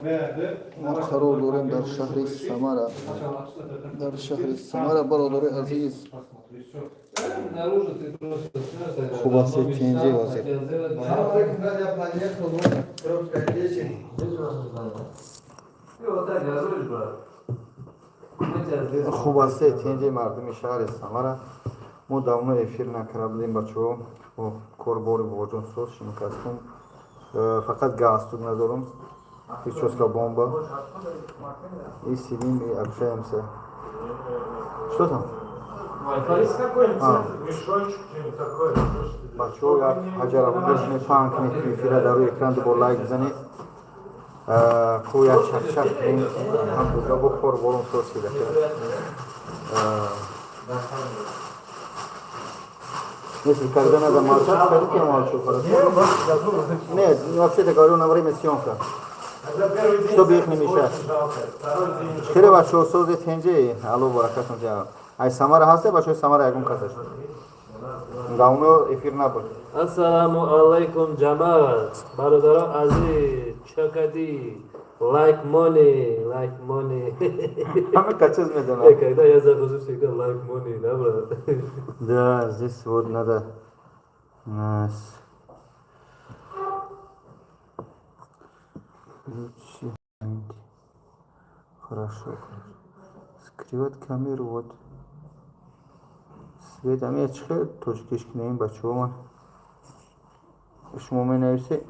Мо қарор дорем дар шаҳри Самара, дар шаҳри Самара, бародари азиз. Хуб аст, тинҷи ҳозир. Салам алейкум, брат, я подъехал, вот, Крымская 10. Ты вот так газуешь, брат. Мы тебя здесь. Хуб аст, тинҷи мардуми шаҳри Самара. Мо давно эфир накарда будем, бачаҳо. Корбори бобоҷон соз шинкастум. Фақат галстук надорум, прическа бомба, и сидим и общаемся. Что там? Есть какой-нибудь А. мешочек, что-нибудь такое? Бачаҳо, як ҳаҷара бигиред, паҳн кунед эфира, дар рӯи экран дубор лайк бизанед. Ку як чахчах кунем, алҳамдулилла, бо кор борум соз шида. Если когда надо молчать, скажите, я молчу, хорошо? Нет, ну, вообще-то говорю, на время съемка. Когда первый день Чтобы их не мешать. очень жалко. Второй день Хеле бачаҳо сози, тенҷи, алло баракатон ҷа. Ай Самара ҳасте, бачаҳои Самара, ягон касаш? Давно эфир набуд. Ассаламу алайкум, ҷамоат. Бародаро азиз, чакади. Like money, like money. Ҳама качиз медонам. Когда я захожу, всегда like money, да, брат? Да, здесь вот надо нас включить. Хорошо, хорошо. Скрывать камеру, вот. Свет, ами чихе тоҷикиш кинем, бачаҳо, ман. Шумо менависе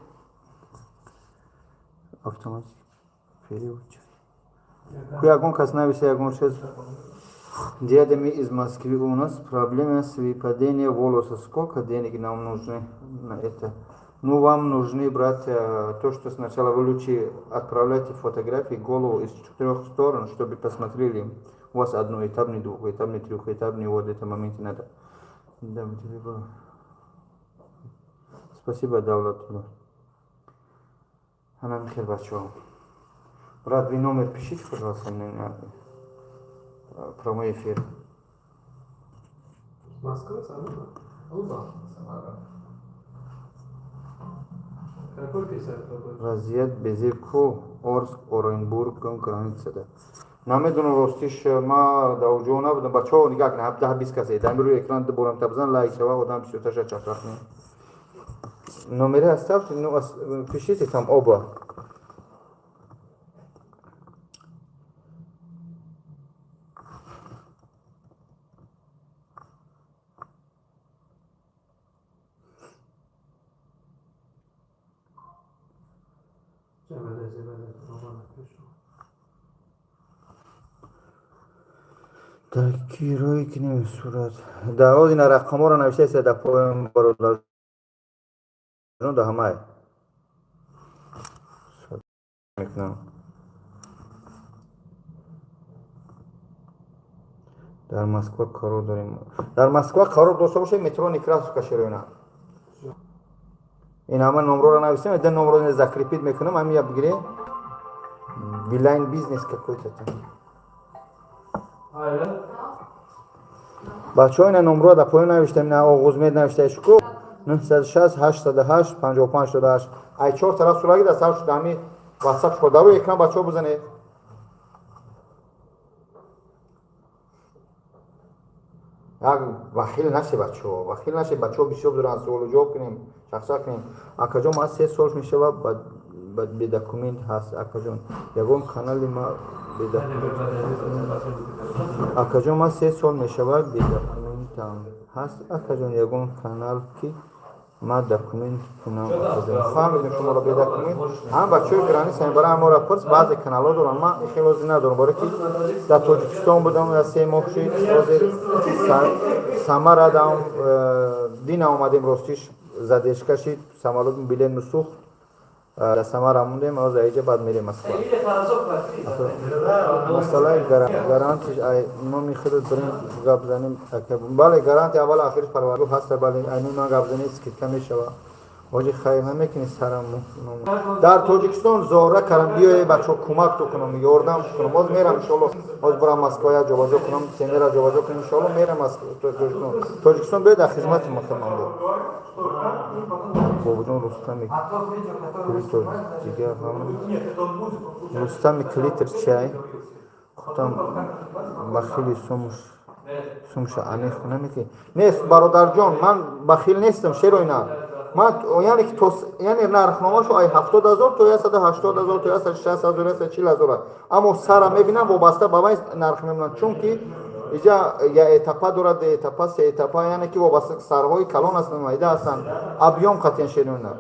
автоматик перевод. Ку ягон кас нависе ягон чиз. Дядя, мы из Москвы, у нас проблема с выпадением волоса. Сколько денег нам нужны на это? Ну, вам нужны, брат, то, что сначала вы лучше отправляйте фотографии голову из четырех сторон, чтобы посмотрели. У вас одноэтапный, двухэтапный, трехэтапный, вот это моменте надо. Да, тебе было. Спасибо, Давлатулла. Ана Михаил бачо. Брат, вы номер пишите, пожалуйста, мне на прямой эфир. Москва, Самара? Алба. Самара. Какой писать побольше? Вазият безеб ку Орск, Оренбург границада. Намедонам, ростиш, ма дар ҷо набудам. Бачаҳо, нигаҳ кунед, 17 20 касе дар рӯи экран дуборам табзан, лайк шава, одам бисёрташа чахчах. Номери оставьте, ну, пишите там оба. Сейчас, подожди, подожди, мама напишу. Дар ки рӯй кунем сурат? Дар озина рақамҳоро навиштаеста дар поён, бародарҷон, дар ҳамаи мекунам. Дар Москва қарор дорем. Дар Москва қарор дошта бошед, метро Некрасовка, Шероина. Ин ҳама номроро нависем, дар номро закрепить мекунам, ҳамин я бигире. Билайн бизнес какой-то там. Айра? Бачаҳо, ина номро дар поён навиштем, ина Оғузмед навиштаи шуку 960 808 55 88. Ай чор тараф сураги дар сар шуда, ҳами ватсап шуд. Дар рӯи экран, бачаҳо, бизанед. Як вахил наше, бачаҳо, вахил наше, бачаҳо бисёр доранд, суолу ҷавоб кунем, шахса кунем. Акаҷон, ман 3 сол мешава ба бедокумент ҳаст. Акаҷон, ягон канали ма бедокумент. Акаҷон, ман 3 сол мешавад бедокументам ҳаст. Акаҷон, ягон канал, ки ман документ кунам? Акаҷон, фаҳмидем шуморо, бедокумент ҳам бачаҳои граница мебаранд, ҳамора пурс, баъзе каналҳо доранд. Ман хеле ҳозир надорам, барое ки дар Тоҷикистон будам, я 3 моҳ шид, ҳозир Самарадам, дина омадем, ростиш, задержка шид самолёт, билет нусӯхт, дар Самара мондем, ҳозир аиҷа баъд мерем Москва. Или хорошо плати. Масъалаи гарантиш, ай номи худат бирем гап занем, ака. Бале, гаранти аввал ахириш парвардгоҳ ҳаста, бале, ай номи ман гап занем, скидка мешава. Ҳоҷи, хайр намекунӣ сарам. Дар Тоҷикистон зора карам, биёе, бачаҳо, кӯмак ту кунам, ёрдам кунам. Ҳоз мерам, иншоалло, ҳоз бурам Москва, як ҷобаҷо кунам, семера ҷобаҷо кунам, иншоалло, мерам Тоҷикистон. Тоҷикистон биёед, дар хизмати махман. Бобоҷон, Рустами Клитор дигар ҳама. Рустами Клитор чай худам бахили сумуш сумша аниқ намекунӣ. Нест, бародарҷон, ман бахил нестам, шероина. Ман, яъне ки то, яъне нархномашу ай 70 000 то 180 000, то 160 000, 140 000, аммо сара мебинам, вобаста ба вай нарх мемонанд, чунки иҷа я этапа дорад, ду этапа, се этапа, яъне ки вобаста сарҳои калон ҳастанд, майда ҳастанд, объём қатъиян, шероина.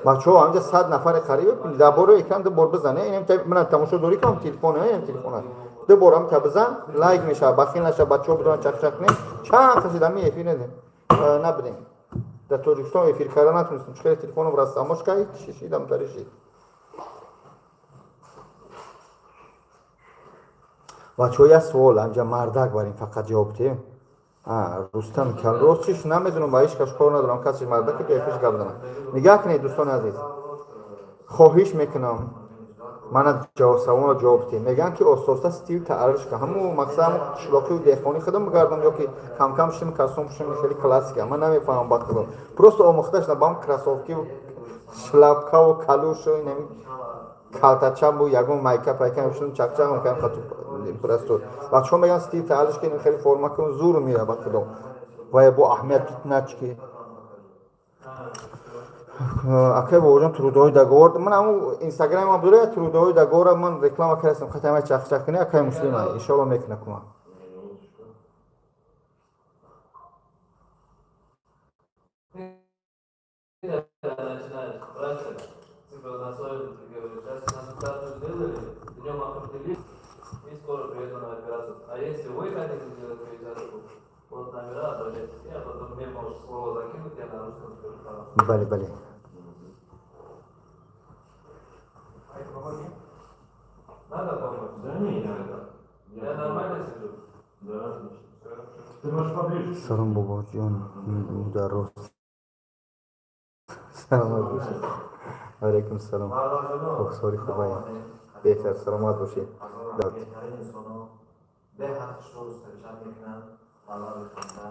Бачаҳо, ҳамҷа 100 нафари қариб дар бораи экран ду бор бизане. Мана, тамошо дорӣ кам телефон, инам телефон аст, ду бор ҳам та бизан, лайк мешавад, бахил нашавад, бачаҳо бидонанд, чақчақ кунем. Чанд қашид ҳами эфир набудем, дар Тоҷикистон эфир карда натунистем. Чӣ хеле телефоном растамош кард, шишидам, таришид. Бачаҳо, як суол ҳамҷа, мардак барин, фақат ҷавоб диҳем. Рустам кал, ростиш намедонам, ба ҳеҷ кас кор надорам, касе мардаки бепеш гап занам. Нигаҳ кунед, дӯстони азиз, хоҳиш мекунам, мана саволро ҷавоб диҳем. Мегӯянд, ки оста-оста стил таъриш кун, ҳамун мақсад ҳамун қишлоқию деҳқонӣ худам бигардам ё ки камкам шим костюм шим, хеле классика. Ман намефаҳмам, ба худо, просто омӯхта шудам ба ҳам кроссовкиву шлапкаву калушу инами калтачамбу ягон майка пайка мепӯшам, чақчақ мекунам, хату просто. Бачаҳо мегӯянд, стил таъриш кунем, хеле форма кун, зур меояд, ба худо, ва бо аҳамият начки. Акай Бобоҷон, трудовой договор, ман ҳамун инстаграмам дора, трудовой договора ман реклама кардастам, хатама чақчақ кунӣ. Акай Муслима, иншоалло, мекуна кӯмак. Начинаешь, братья, типа на совесть, ты говоришь, сейчас консультацию сделали, днем определили, и скоро приеду на операцию. А если вы хотите сделать пересадку, вот номера, обращайтесь, я потом мне можешь слово закинуть, я на русском скажу, пожалуйста. Бале. А это помоги? Надо помочь? Да не, я. Я нормально сижу? Да, отлично. Ты можешь поближе. Салом, Бобоҷон, мударрос, саломат бошед. Алайкум салом, хоксори хубае, беҳтар, саломат бошед. Беҳтарин инсоно беҳад хушрӯ встречать мекунанд, балави ханда,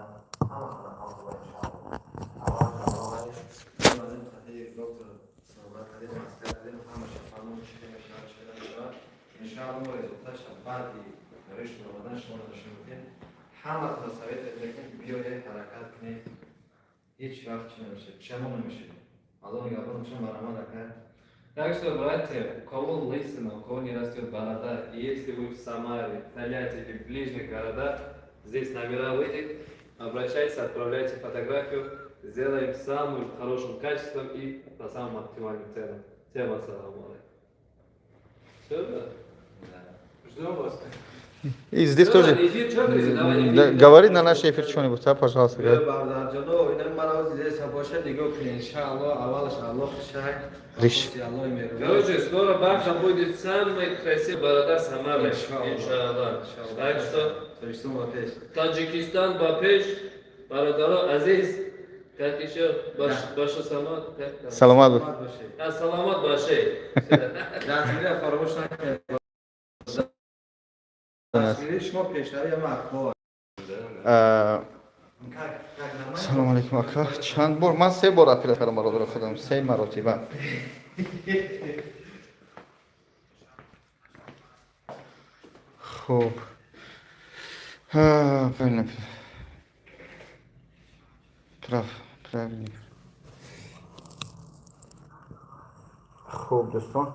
ҳама тарафҳо хуба, иншаалло. Аввал доктор суҳбат кардем, маслиҳат кардем, ҳамаша фаҳмон, чӣ мешавад, чӣ намешавад. Иншаалло, мо результатша баъди барои шумо омадан шумо нишон медиҳем. Ҳаматонро совет мекунем, ки биёед, ҳаракат кунед, ҳеҷ вақт чӣ намешавад, пушаймон намешавед. Аллоҳ нигаҳбон бошад, марҳамат, ака. Так что, братья, у кого лысина, у кого не растет борода, и если вы в Самаре, Тольятти или в ближних городах, здесь номера выйдет, обращайтесь, отправляйте фотографию, сделаем самым хорошим качеством и по самым оптимальным ценам. Всем ассаламу алейкум. Все, да? Ждем вас. И здесь Всё, тоже. Эфир что, друзья, давай, эфир. Да, говори на наш эфир что-нибудь, а, пожалуйста. Говори. Бародарҷоно, инам ман ози здесь боша, нигоҳ кунед, иншаалло, аввалаш Аллоҳ хушай. Риш. Аллоҳ меҳрубон. Короче, скоро Баха будет самый красивый борода Самары. Иншаллах. Иншаллах. Так что Тоҷикистон ба пеш. Таджикистан ба пеш, бародаро азиз, как еще? Баш, баша самат, как там? Саломат бош. Саломат бошед. А, саламат баше. Дастгирия фаромӯш накунед. Дастгирии шумо пешравии ама акбор. Салом алейкум, ака. Чанд бор? Ман се бор операция кардам, бародари худам, се маротиба. Хуб. Правильно. Прав, правильно. Хуб, дӯстон.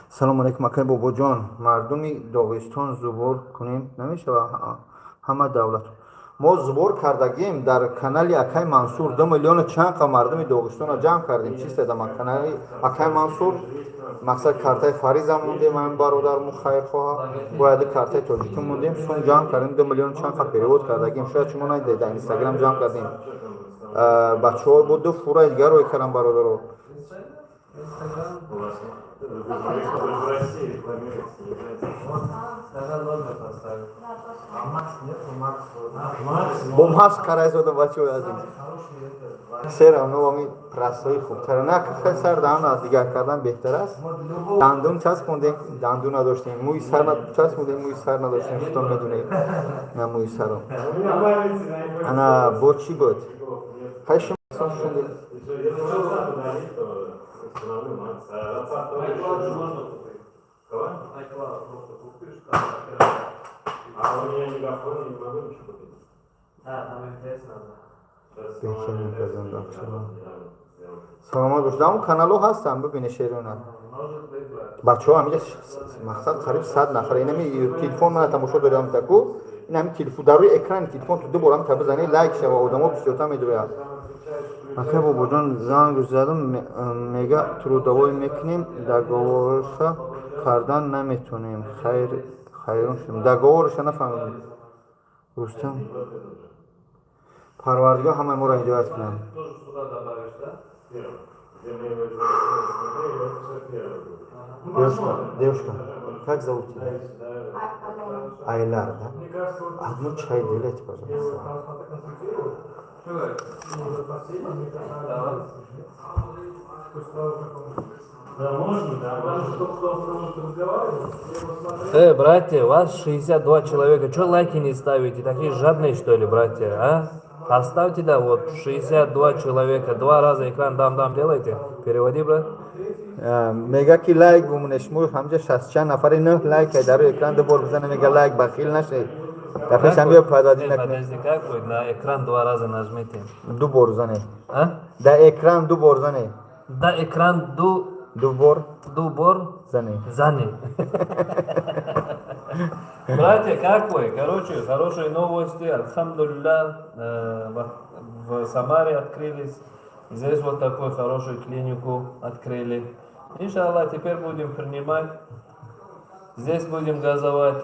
Салом алейкум, акай Бобоҷон. Мардуми Доғистон сбор кунем намешава ҳама давлат. Мо сбор кардагим дар канали акай Мансур, 2 миллиону чанд қа мардуми Доғистонро ҷамъ кардем. Чист дар канали акай Мансур, мақсад картаи Фариза мондем, ҳамин бародарму хайрхоҳа, бояд картаи тоҷикӣ мондем, сум ҷамъ кардем, 2 миллиону чанд қа перевод кардагим. Шояд шумо надидед, дар Инстаграм ҷамъ кардем. Бачаҳо бо ду фураи дигар рой кардам, бародаро. В России рекламируется, не знаете. Тогда номер поставим. Да, точно. А Макс нет, Макс. Макс, Бо маск карайзодам, бачаҳои азиз. Все равно ами прасои хубтара. На, хеле сар даҳан аз дигар кардан беҳтар аст. Дандун часпондем, дандун надоштем. Мӯи сар часпондем, мӯи сар надоштем. Худтон медонед, на мӯи саро. Ана бо чӣ буд? Хай, шумо шундед. Если WhatsApp удалить, то установлю Макс. А WhatsApp тоже iCloud еще- же можно купить. Кого? iCloud просто купишь, там А у меня мегафон, я не могу ничего купить. А, там МТС надо. Сейчас Беҳтарин на МТС фарзанд, недавно Ахшама. сделал. Саломат бош. Дар он каналҳо ҳастам, бибине, шерона. Может быть, брат. Бачаҳо, ҳамиҷа мақсад қариб 100 нафар. Инами телефон мана тамошо дорам, таку ин ҳами телефон дар рӯи экрани телефон ту дубора ҳам та бизани, лайк шава, одамо бисёртар медояд. Ака Бобоҷон, занг задам, мега трудовой мекунем, договорша кардан наметонем. Хайр, хайрон шудем. Договорша нафаҳмидем. Рустам, Парвардигор ҳамаи моро ҳидоят кунад. Тоже сюда добавишь, да? Первый. Где мы его изначально смотрели, вот все первый был. Ну, Девушка, девушка, как зовут тебя? Да, и сюда. Алена. Айлар, да? Мне кажется, вот Одну чай делайте, я пожалуйста. вот там смотрю, консультирую, Что говоришь? ну, вот последний, мне кажется, Давай. надо После того, как он... Да, можно, да, Потому можно. что только что он потому что разговаривал, я его смотрел. Братья, вас 62 человека. Чё лайки не ставите? Такие жадные, что ли, братья, а? Поставьте, да, вот 62 человека. Два раза экран дам-дам делайте. Переводи, брат. Мега ки лайк бумоне. Шумо ҳамҷа шастчанд нафари, нӯҳ лайк дар рӯи экран, ду бор бизане, мега лайк, бахил нашед. Дар пешам биё, падади Э, накунед. подожди, как будет? На экран два раза нажмите. Ду бор зане. А? Дар экран ду бор зане. Да, экран ду, Ду бор ду бор зане. Зани. Братья, как вы? Короче, хорошие новости. Альхамдулилля, в Самаре открылись. Здесь вот такую хорошую клинику открыли. Иншаллах, теперь будем принимать. Здесь будем газовать.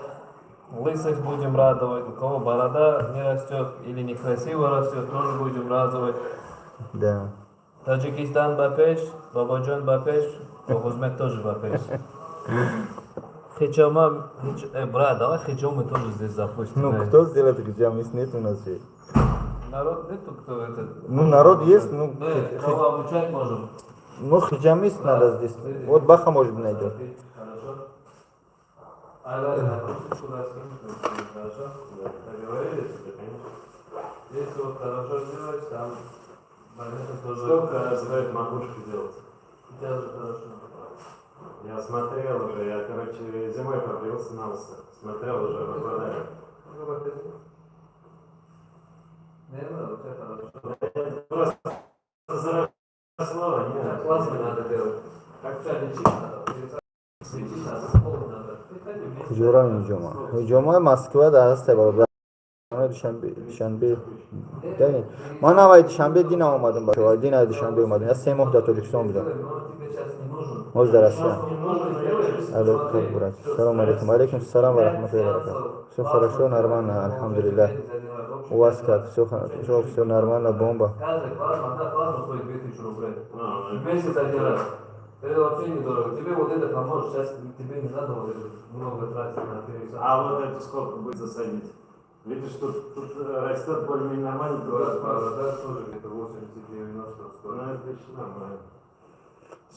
Лысых будем радовать. У кого борода не растет или некрасиво растет, тоже будем радовать. Да. Таджикистан ба пеш, Бабаджон ба пеш, Хузмет тоже ба пеш. Хиджама, брат, давай хиджамы тоже здесь запустим. Ну, кто сделает хиджамист? Нет у нас же. Народ нету, кто этот. Ну, народ есть, ну, Мы кого обучать можем. Ну, хиджамист надо здесь. Вот Баха, может быть, найдет. Хорошо. Айла, на куда скинуть, хорошо? Договорились? Если вот хорошо сделать, там больница тоже. Сколько стоит макушку делать? Тебя же хорошо. Я смотрел уже, я, короче, зимой побрился на лысо. Смотрел уже, выпадает. Ну, покажи. Не, ну, у тебя хорошо. Просто заросло, нет. Классно надо делать. Как тебя лечить надо? Лечить надо, пол надо. Приходи вместе. Куҷо равем ҳиҷома? Ҳиҷома Москва дар ҳаста, бародар. Душанбе, душанбе. Дани. Ман аввали душанбе дина омадам, бачаҳо. Дина душанбе омадам. Я 3 моҳ дар Тоҷикистон будам. Он тебе сейчас не нужен. Ҳозир дар Россия. Не нужен, сделаешь. Алло, как, брат? Салом алейкум. Алейкум салам ва рахматуллахи ва баракатуh. Все хорошо, нормально, альхамдулиллах. У вас как? Все хорошо, все нормально, бомба. Каждая плазма, одна плазма стоит 2000 рублей. А, В месяц один раз. Это вообще недорого. Тебе вот это поможет. Сейчас тебе не надо вот это много тратить на пересадку. А вот эту сколько будет засадить? Видишь, тут растет более-менее нормально, Да, тут да, тоже где-то 80-90 Ну, стоит. это еще нормально.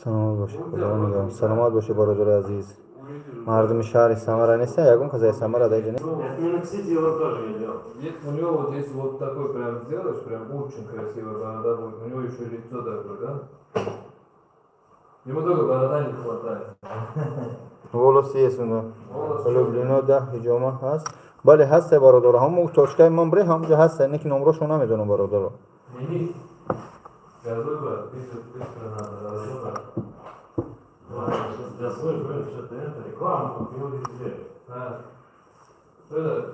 Саломат бошед, Худо нигаҳбон. Саломат бошед, бародари азиз. Мардуми шаҳри Самара нестан? Ягон кас аз Самара дар инҷа нест? Нет, миноксидил тоже не делал. Нет, у него вот здесь вот такой прям сделаешь, прям очень красивая борода будет. У него еще лицо такое, да? Ему только борода не хватает. Волосы есть у него. Волосы. Люблино, да, ҳиҷома ҳаст. Бале, ҳаста, бародаро. Ҳамо точкаи ман бре, ҳамҷа ҳаста, не ки номрошо намедонам, бародаро. Денис, газуй, брат, быстро, быстро надо, хорошо, брат? Ладно, сейчас газуй, блин, что-то это, рекламу купил везде. А, что это?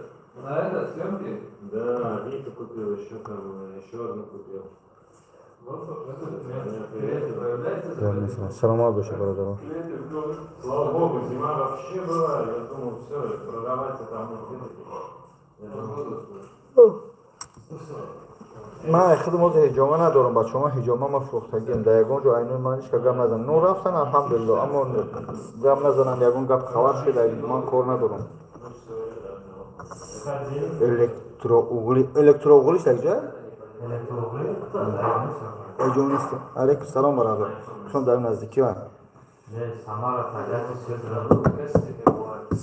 На это съемки? Да, Вика купил, еще там, еще одну купил. Вот, это, клиенты появляются? Саломат бошед, бародаро. Клиенты в Слава богу, зима вообще была, я думал, все, продавать это там, ну, я думал, Погоду. ну, всё. Ман худам ҳозир ҳиҷома надорам, бачаҳо, ман ҳиҷома ма фурӯхтагиам. Дар ягон ҷо айнои ман ҳеч гап назанам. Ну, рафтан, алҳамдулилло, аммо гап назананд, ягон гап хабар шуда, ман кор надорам. Это один. Электроугли, электроуглиш дар ҷа? Электроугли? Эҷо нест. Алейкум салом, бародар. Шумо дар наздикӣ ва Самара, Тольятти, Сызрань.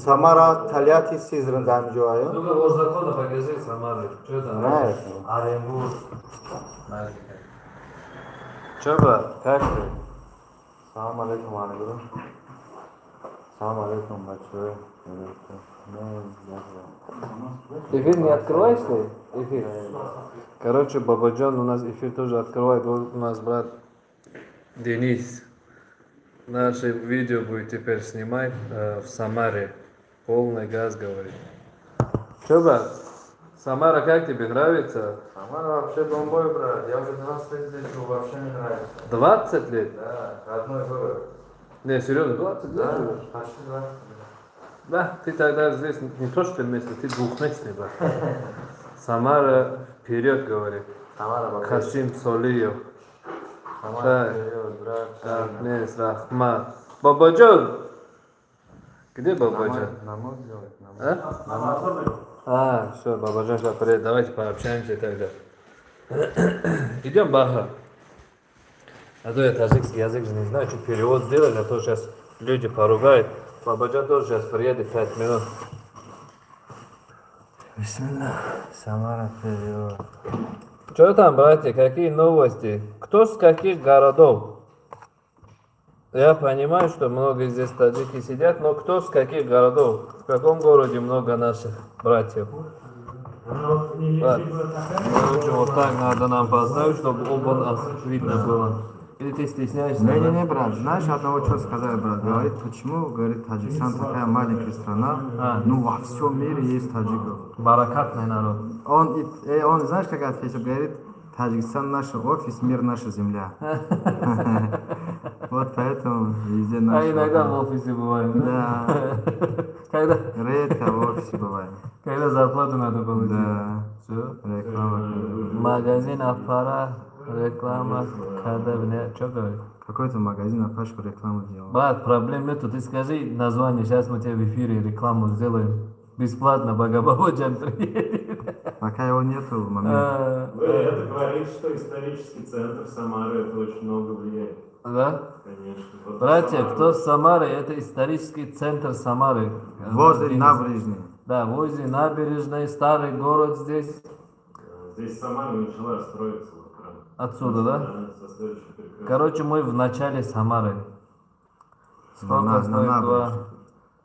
Самара, Тольятти, Сызрань дар ҳамин ҷо аю. Ну-ка, вор закона покажи Самары. Что там? Не. Оренбург. Че, брат, как ты? Салам алейкум, алейкум. Салам алейкум, бачаҳо. Эфир не открываешь ли? Эфир. Короче, Бабаджан у нас эфир тоже открывает. Вот у нас брат Денис. Наше видео будет теперь снимать в Самаре. Полный газ, говорит. Че, брат? Самара как тебе, нравится? Самара вообще бомбой, брат. Я уже 20 лет здесь живу, вообще не нравится. 20 лет? Да, родной город. Не, серьезно, 20 лет Да, живешь? почти 20 лет. Да, ты тогда здесь не то что местный, ты двухместный, брат. Самара вперед, говорит. Самара вообще. Касим Солиев. Самара Так. вперед, брат. Так, не, Рахмат. Бабаджан! Где Бабаджан? Намаз делать, намаз. А? А, все, Бабаджан сейчас приедет. Давайте пообщаемся тогда. Идем, Баха. А то я таджикский язык же не знаю, что перевод сделать, а то сейчас люди поругают. Бабаджан тоже сейчас приедет 5 минут. Бисмиллах. Самара вперед. Что там, братья, какие новости? Кто с каких городов? Я понимаю, что много здесь таджики сидят, но кто с каких городов? В каком городе много наших братьев? Ладно. Короче, вот так надо нам поставить, чтобы оба нас видно было. Или ты стесняешься? Да? Не-не-не, брат, знаешь, одного что сказали, брат? Говорит, почему, говорит, Таджикистан такая маленькая страна, ну во всем мире есть таджиков. Баракатный народ. Он, знаешь, как ответил? Говорит, Таджикистан наш офис, мир наша земля. Вот поэтому везде А наш. иногда в офисе бывает, да? Да, Когда, редко в офисе бывает. когда зарплату надо получить. Да, Всё. реклама. Магазин аппарат, реклама, когда, что говорит? Какой-то магазин на пачку рекламу делал. Брат, проблем нету. Ты скажи название, сейчас мы тебе в эфире рекламу сделаем. Бесплатно, пока Бабаджан приедет. Пока его нету в момент. А, Вы это говорит, что исторический центр Самары это очень много влияет. Да? Конечно. Вот Братья, Самара. кто с Самары, это исторический центр Самары. Возле Денис. набережной. Да, возле набережной, старый город здесь. Здесь Самара начала строиться вот прям. Отсюда, да? Да, со следующего перекрестка. Короче, мы в начале Самары. Сколько На стоит набережной. два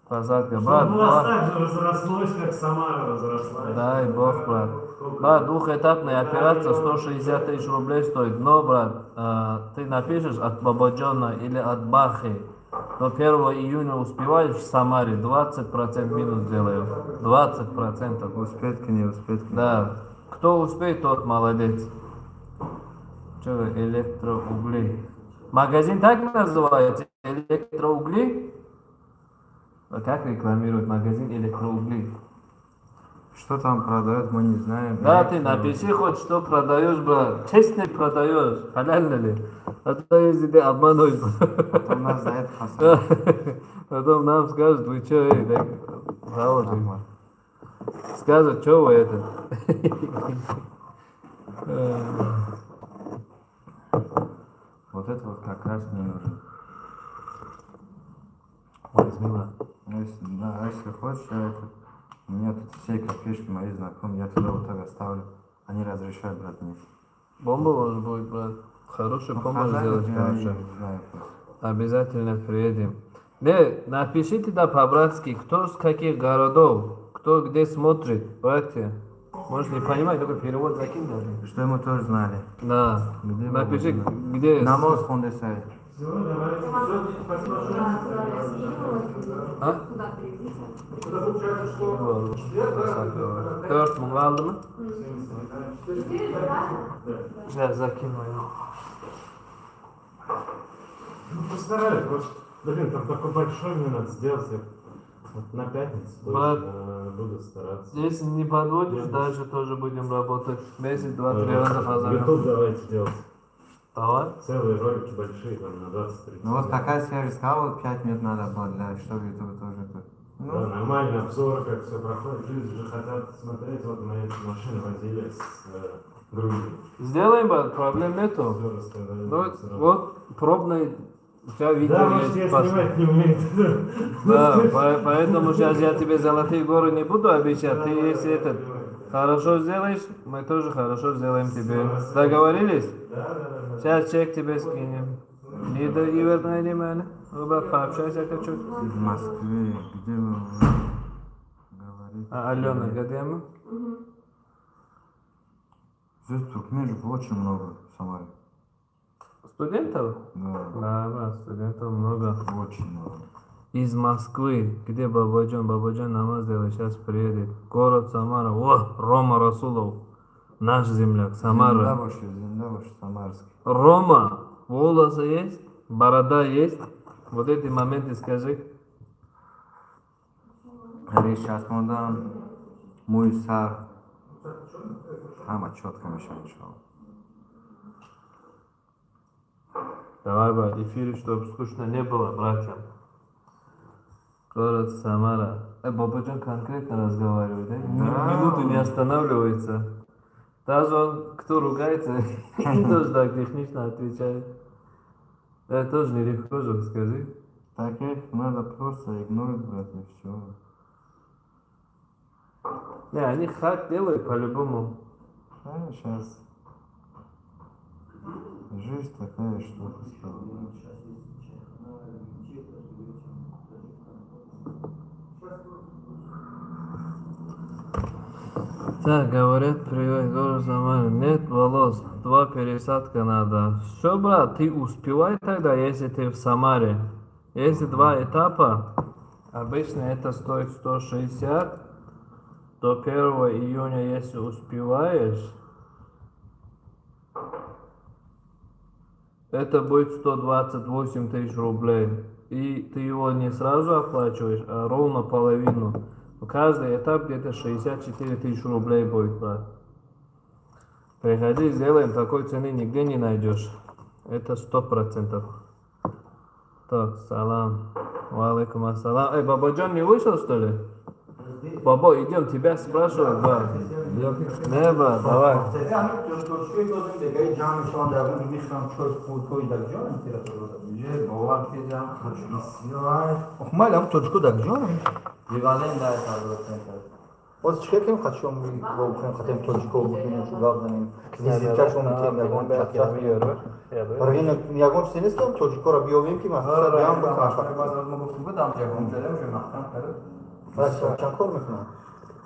посадка? Брат, Чтобы у вас два. так же разрослось, как Самара разрослась. Дай бог, брат. Сколько? Брат, двухэтапная операция 160 тысяч рублей стоит. Но, брат, ты напишешь от Бабаджана или от Бахи. До 1 июня успеваешь в Самаре, 20% минус делаю. 20%. Успеть, не успеть. Да. Кто успеет, тот молодец. Что вы, электроугли. Магазин так называется? Электроугли? А как рекламируют магазин электроугли? Что там продают, мы не знаем. Да, ты напиши хоть, что продаешь, брат. Честно продаешь, халяльно ли? А то если ты обманываешь, Потом нас за это посадят. потом нам скажут, вы что, эй, так, завод. Скажут, что вы это. Вот это вот как раз мне нужен. Возьми, брат. Ну, если, да, а если хочешь, я это... У меня тут все кафешки мои знакомые, я туда вот так оставлю. Они разрешают, брат, мне. Бомба может будет, брат. Хорошую Ну, бомбу хозяин, сделать, я короче. не знаю просто. Обязательно приедем. Не, напишите да по-братски, кто с каких городов, кто где смотрит, братья. Может не понимать, только перевод закинь даже. Что мы тоже знали. Да. Где Напиши, мы где. Намоз хондесай. Все, давайте. Всё, спасибо большое. А? Куда переведите? Это получается, что четверг, да? Dört mum aldı mı? Четыре, да? Сейчас закину его. Ну, постарались, просто. Блин, там такой большой мне надо сделать. Я Вот на пятницу Брат. точно буду стараться. Если не подводишь, дальше тоже будем работать. Месяц, два, три раза позовем. Ютуб давайте делать. Давай. Целые ролики большие, там на 20-30. Ну вот пока я же сказал, вот 5 минут надо было для, чтобы YouTube тоже тут. Да, Ну, нормальный обзор, как все проходит. Люди же хотят смотреть, вот мы эти машины возили с Грузии. Сделаем, брат, проблем нету. Все рассказали. Ну, сразу. вот пробный у тебя видео Да, может, есть. я Паша. снимать не умею. Да, поэтому сейчас я тебе золотые горы не буду обещать. Ты если этот хорошо сделаешь, мы тоже хорошо сделаем тебе. Договорились? Да. Сейчас чек тебе скинем. Не до Иверна мене. Ну, брат, пообщайся хочу. из Москвы, где вы говорите? А, Алена, где мы? Здесь туркменов очень много в Самаре. Студентов? Да, Да, брат, студентов много. очень много. Из Москвы. Где Бабаджан? Бабаджан намаз делает, сейчас приедет. Город Самара. О, Рома Расулов. Наш земляк, Самара. Зинда бош, самарский. Рома, волосы есть, борода есть. Вот эти моменты скажи. Реш часпондам, мӯи сар ҳама чётко мешавад, иншоалло. Давай, брат, эфире, чтобы скучно не было, братьям. Город Самара. Бабаджан конкретно разговаривает, да? Ни Да. минуту не останавливается. Даже он, кто ругается, тоже так технично отвечает. Это тоже нелегко же, скажи. Таких надо просто игнорить, брат, и все. Не, они хак делают по-любому. А сейчас жизнь такая штука стала, брат. Так, говорят, привет, город Самара. Нет волос, два пересадка надо. Все, брат, ты успевай тогда, если ты в Самаре. Если два этапа, обычно это стоит 160. До 1 июня, если успеваешь, это будет 128 тысяч рублей. И ты его не сразу оплачиваешь, а ровно половину. Каждый этап где-то 64 тысячи рублей будет, брат. Приходи, сделаем, такой цены нигде не найдешь. Это 100%. Так, салам. Валейкум ассалам. Эй, Бабаджан не вышел, что ли? Бабо, идем, тебя спрашивают, да. Не, брат, давай. Е, бовар кедам, бисёр. Майли, тоҷико дар ҷонам. Ливален дар центр. Боз чӣ кардем, хатшом бухем, хатем тоҷико бухем, шу гап занем. Визиткашон метем, ягон чақчақ. Рина ягон чизе нест, ки тоҷикоро биёвем, ки махсусан биям бикунам. Боз мо гуфтем, будам ягон ҷода уже маҳкам кард. Чанд кор мекунам?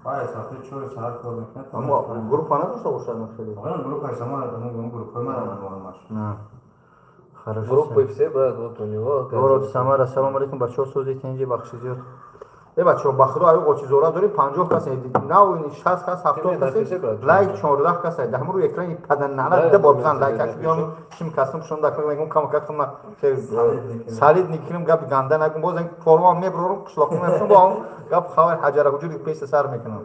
Ай, соати 4 саат кор мекунад. Аммо группа надошта бошад махсуси? Оған группа Самара, ну группа мара ҳамаш. На. Хорошо. Группы все, брат, вот у него. Город Самара. Салом алейкум, бачаҳо, сӯзи тинҷи, бахши зиёд. Э, бачаҳо, ба худо, аю очизора дорем, 50 кас, нав 60 кас, 70 кас, лайк 14 кас, дар ҳамон рӯи экрани паданана ду бор бизан лайк, ак биём шим касм шон дак мегум кам как ма салид никинем, гап ганда нагум, боз ин корвон меброрум, қишлоқи мебшум, бо он гап хабар ҳаҷара ҳуҷури пеши сар мекунам.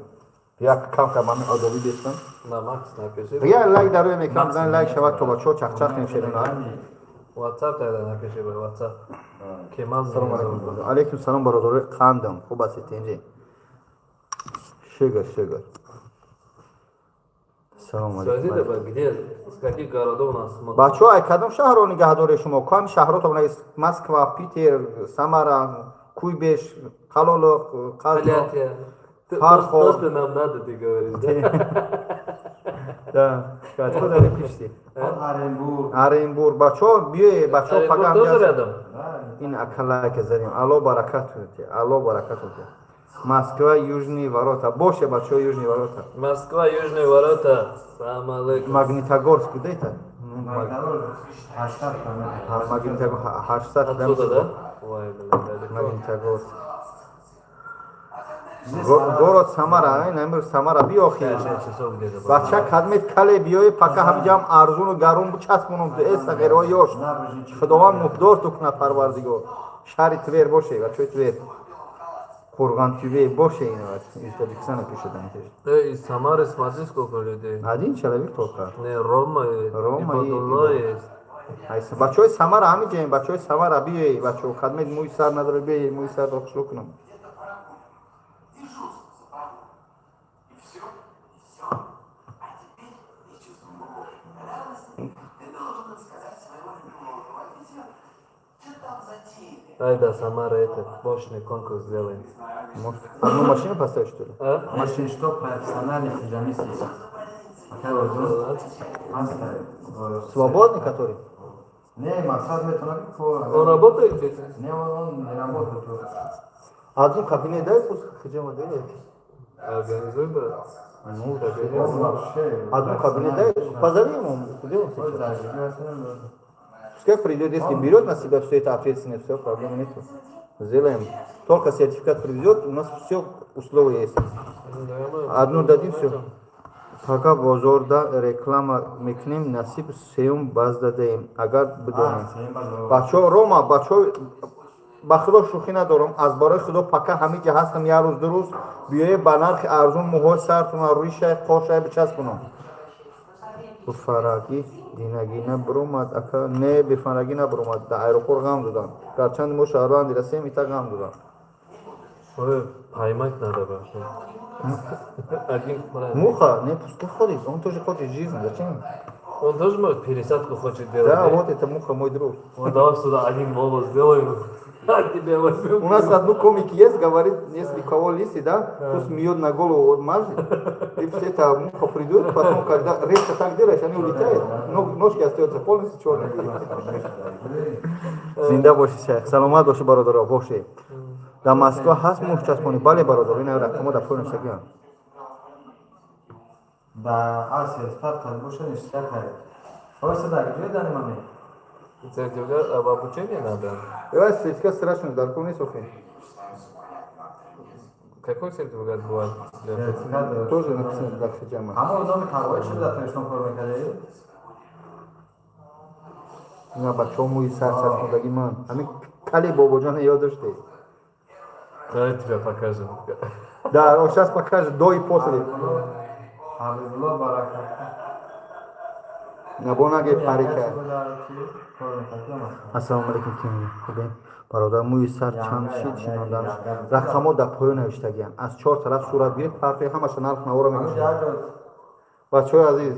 Як кам кам ман одоби бестам. На Макс напиши. Я лайк дар рӯи экран бизан, лайк шавад, то бачаҳо чақчақ мешаванд. WhatsApp тогда напиши, брат, WhatsApp. Кемал. Салом алейкум. Алейкум салом, бародарои қандам. Хуб ҳастед, тинҷи? Шукр, шукр. Салом Скажи, алейкум. давай, где, с каких городов нас смотрят? Бачаҳо, ай кадом шаҳрро нигаҳдоред шумо? Кам шаҳрото? Москва, Питер, Самара, Куйбеш, Қалолуқ, Қазо. Тольятти. Фархор. То, что нам надо, ты говоришь, да? Да. Откуда вы пишете? Оренбург. Оренбург. Бачаҳо, биёе, бачаҳо, Оренбург тоже рядом? Ин ака лайка задем. Алло баракат те. Алло баракат те. Москва, Южные ворота. Боше, бачаҳо, Южные ворота. Москва, Южные ворота. Салам алейкум. Магнитогорск, куда это? Магнитогорск 800 километр. Магнитогорск 800 Отсюда, километров. да? Ой, блин, далеко. Магнитогорск. Город Самара, ай, намир Самара биёхи. 5 часов где-то. Бача кадмет кале биёи, пака ҳамҷам арзуну гарун бучаспонум ту, э сағирҳои ёш. Худованд муҳдор ту кунад, парвардигор. Шаҳри Твер боше, бачаҳои Твер. Қурғантюбе боше, из Таджикистана пишет они. Эй, из Самары смотри, сколько людей. Один человек только. Не, Рома, Рома и Ибадулло есть. Айса, бачаҳои Самара ҳами ҷаем, бачаҳои Самара биёй, бачаҳо, кадмед мӯи сар надора, биёй, мӯи сарро хушрӯ кунам. Дежурство заполнил. И все, и все. А теперь, с чувством глубокой радости, ты должен рассказать своему любимому руководителю, что там затеяли. Ай да, Самара этот, мощный конкурс сделаем. Может, одну машину поставить, что ли? А? Если что, профессиональный хиджамист есть. Свободный который? Не, мақсад метавонад ки кор. Он работает здесь? Не, он не работает. Одну кабинет дай, пусть хиджама делает. Организуй, брат. Ну, Он вообще одну кабинет дай, позови ему, где он Ой, сейчас? зажигательно. Пускай придет, если берет на себя все это ответственность, все, проблемы нету. Сделаем. Только сертификат привезет, у нас все условия есть. Одну дадим, все. Пока бозорда реклама мекунем, насиб сеюм баз дадаем, агар бидонем. Бачо, Рома, бачо, ба худо шӯхӣ надорам, аз барои худо, пока ҳамиҷа ҳастам, як рӯз, 2 рӯз биёе, ба нархи арзон мӯҳои сартона, рӯи қошай бичаспонам. Бифарагӣ динагӣ набуромад, ака? Не, бифарагӣ набуромад, дар аэропорт ғам додам. Гарчанде мо шаҳрванди расем, ита ғам додам. Ой, поймать надо, брат. Один брат. Муха, не, пускай ходит, он тоже хочет жизнь, зачем? Он тоже может пересадку хочет делать. Да, не? вот это муха, мой друг. Вот давай сюда один волос сделаем. А тебе возьмем. У нас одну комик есть, говорит, если кого лысый, да, пусть мед на голову вот мажет, и все это муха придет, потом, когда резко так делаешь, они улетают, ножки остаются полностью черные. Зинда боши, шайх, саломат боши, бародаро, боши. Дар Москва ҳаст мӯҳчаспонӣ? Бале, бародаро, ина рақамо дар поён шагиам. Ба сертификат қад боша, ништяк ҳай. Ойса дар ҷои дани маме. Сертификат об обучении надо. Эва сертификат страшно, дар кор нест охи. Какой сертификат бывает? Для Сертификат. Тоже написано дар хиҷама. Ҳамон номи тағои чӣ буда, Тоҷикистон кор мекардаи? Ина бачаҳо, мӯи сар часпондагӣ ман. Ҳамин кали бобоҷона ёд доштед? Давай тебя покажем. Да, он сейчас покажет до и после. Ҳабибулло Баракат. Набонаге парика. Ассалому алайкум, тими хубем, бародар, мӯи сар чанд шид шинонданаш? Рақамҳо дар поён навиштагианд, аз чор тараф сурат гирифт, партои ҳамаша нарх навора мекашад. Бачаҳои азиз,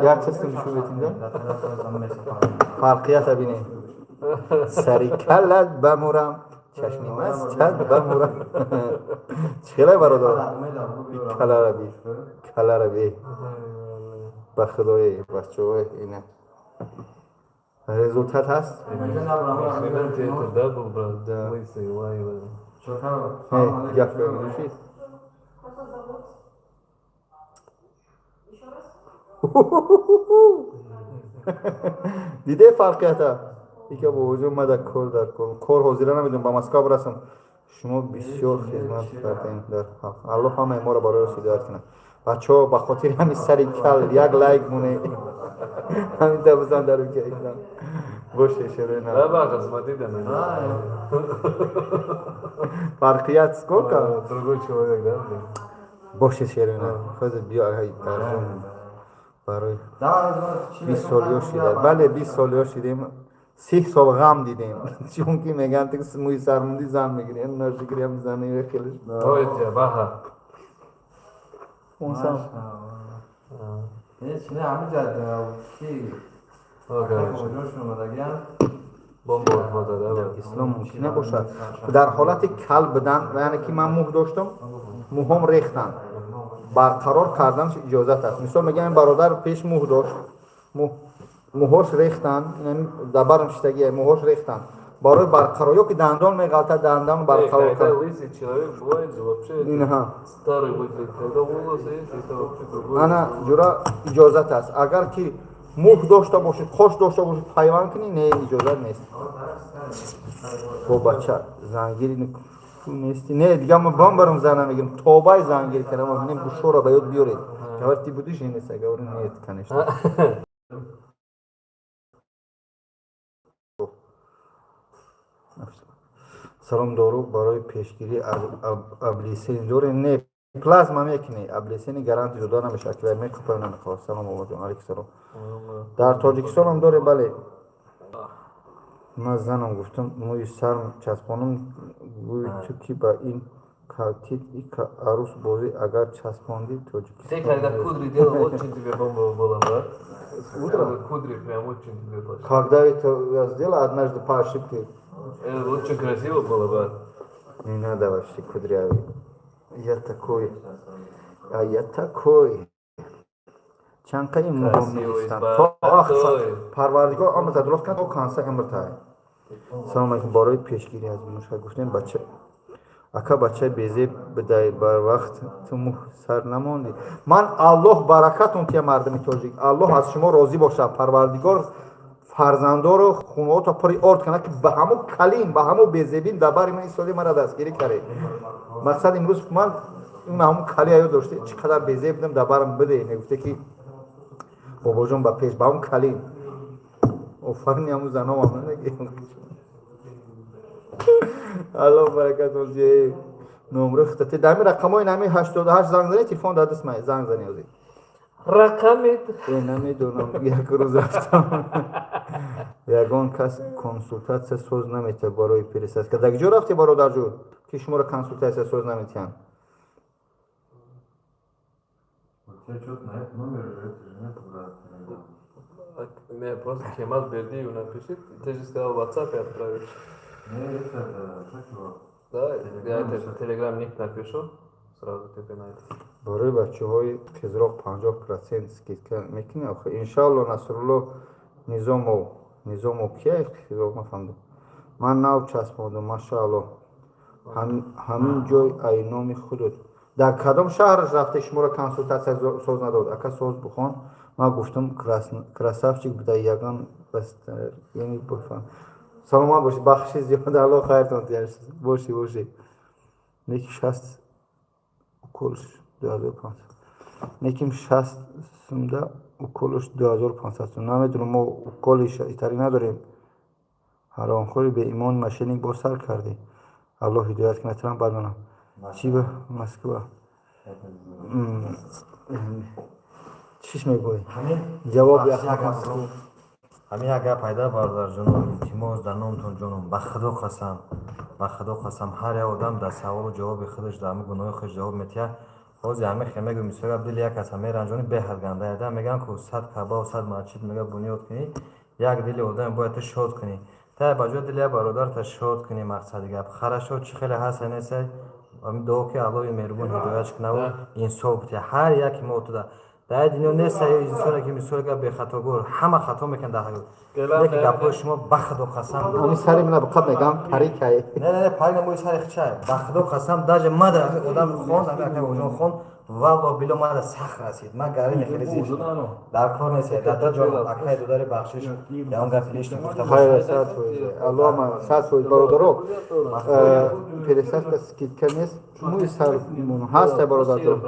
як чиз нишон метим, да? Фарқията бинем. Сари калат бамурам, чашми мастат бамурам. Чӣ хелай, бародар? Калара би, калара би, ба худои, бачаҳои, ина результат ҳаст. Нихрена ты это, да, был, брат? Да. Лысый, лай, лай. Гап гӯшид. Как вас зовут? Еще раз? Диде фарқията? Ика бобоҷон, ма дар кор, дар кор кор ҳозира намедонам, ба Москва бирасам. Шумо бисёр хизмат кардем дар халқ, Аллоҳ ҳамаи моро барои рост ҳидоят кунад. Бачаҳо, ба хотири ҳамин сари кал як лайк монед, ҳамин бизан дар экран боше, шерена. Да, Баха, смотри на меня. Фарқият сколько? А, другой человек, да, блин? Боше, шерена, ҳозир биё, арзон барои 20 сол ё шида. Бале, 20 сол ё шидем, 30 сол ғам дидем, чунки мегӯянд, ту мӯи сармунди зан мегирӣ, ношикриам зани хеле. Ой, тебя, Баха. Онсам. Ҳеч не, ҳамиҷа ки О, короче. Бомба фото, да, брат? Ислом мумкин набошад дар ҳолати кал будан, яъне ки ман мӯҳ доштам, мӯҳом рехтанд, барқарор карданаш иҷозат аст. Мисол мегӯям, ин бародар пеш мӯҳ дошт, мӯҳош рехтанд, дар барм шиштагия, мӯҳош рехтанд, барои барқарор ё ки дандон меғалтад, дандон барқарор Когда кард. лысый человек бывает же вообще Инҳа. старый выглядит. Когда волосы есть, это вообще другой. Ана ҷура иҷозат аст. Агар ки мӯҳ дошта бошед, қош дошта бошед, пайванд кунӣ, не, иҷозат нест. Бо бача зангири нести? Не, дига ма бам барам зана мегирам, тобаи зангири кардам. Не, бушора ба ёд биёред. Говорит, ты будешь жениться? Говорю, нет, конечно. Салом, дору барои пешгирӣ аз облысение дорем? Не, плазма мекунӣ, облысение гарантия дода намешавад, ки мекупа намехоҳад. Салом, бобоҷон, алейкум салом. Дар Тоҷикистонам дорем, бале. Ман занам гуфтам, мӯи сарм часпонам, гӯй ту ки ба ин калтит ика арӯс бозӣ, агар часпондӣ. Ты когда кудри делал, очень тебе бомба было, да? Утром? Кудри прям очень тебе пошли. Когда это я сделал однажды по ошибке. Это очень красиво было, брат. Не надо вообще кудрявый. Я такой. А я такой. Чанқаи Красивый. муҳом. Парвардигор омада дуруст кан, то канса амртай. Салом алейкум, барои пешгирӣ аз мушак гуфтем, бача ака, бачаи безеб бидай, бар вақт ту мӯ сар намондӣ. Ман Аллоҳ баракатон тия, мардуми тоҷик, Аллоҳ аз шумо розӣ бошад. Парвардигор фарзандоро хунаото пури орд кунад, ки ба ҳамо калим, ба ҳамо безебин дар бари ман истоди, мара дастгирӣ кард. Мақсад, имрӯз ман он ҳамон кали аё доште, чӣ қадар безеб будам, дар барам биде, мегуфте ки бобоҷон ба пеш, ба ҳамон калим. Офарини ҳамун заномам намегӣ. Аллоҳ баракатон ҷе. Номро хитати дар ҳамин рақамҳои нами 88 занг зани, телефон дар даст май, занг зани ҳозир. Рақамит. Э, намедонам, як рӯз рафтам, ягон кас консултатсия соз наметиҳад барои пересадка. Дар куҷо рафте, бародарҷон, ки шуморо консултатсия соз наметиҳанд? У тебя что-то на этот номер уже это же нет, брат. Не, просто Кемал Бердиев напиши. Ты же сказал, в WhatsApp отправишь. Не, это, как его? Да, я Телеграм, это что? Телеграм ник напишу. Сразу тебе найду. Барои бачаҳои қизроқ 50% скидка мекунӣ охи? Иншаалло. Насрулло Низомов, Низомов кия? Қизроқ нафаҳмидам. Ман нав часпондум, машаалло. Ҳамин ҷой ай номи худот. Дар кадом шаҳр рафте, шуморо консултатсия соз надод? Ака, соз бухон. Ман гуфтам, красавчик буда, ягон яъне бифаҳм. Саломат бошед, бахши зиёд, Аллоҳ хайртон диҳад. Бошӣ, бошӣ. Неки 60 уколш 2500, неким 60 сумда уколш 2500 сум. Намедонам, мо уколи итари надорем. Ҳаромхӯри беимон, мошенник, боз сар кардӣ. Аллоҳ ҳидоят кунад, трам бадонам. Чӣ ба Москва? Чиш мегӯӣ? Ҳамин Ҷавоби бахш як аҳмақ. Ҳамин як гап пайда, бародарҷоном, илтимос, дар номтон ҷоном, ба Худо қасам, ба Худо қасам, ҳар як одам дар саволу ҷавоби худаш, дар ҳамин гуноҳи худ ҷавоб метиҳад. Ҳозир ҳамин хе мегӯ, мисол гап, дили як каса меранҷонӣ, беҳад ганда яда мегӯям, ку 100 кабаву 100 масҷид мега бунёд кунӣ, як дили одаме бояд ту шод кунӣ. Та ба ҷои дили як бародарта шод кунӣ. Мақсади гап, хорошо, чӣ хеле ҳаст, несай, ҳамин дуо ки Аллоҳи меҳрубон ҳидоятш кунаву инсоф битиҳад ҳар яки мо туда. Дар дунё нест инсоне ки, мисол гап, бехатогор, ҳама хато мекунад дар ҳаёт. Лекин гапҳои шумо, ба Худо қасам. Ҳамин сари мана биқат мегам, парикай. Не, не, не, парик намои, сари хичай. Ба Худо қасам, даже мада ҳамин одам хонд, ҳамин акай оҷон хонд, валло било мада сахт расид. Ман гарини хеле зид шудам. Дар кор нест, дар ҷон, акай додари, бахшиш, ягон гапи лишний гуфта Хайр, бошам. 100%. Аллоҳ, 100%, бародаро. Пересадка скидка нест. Мӯи сар ҳаст, бародарҷон.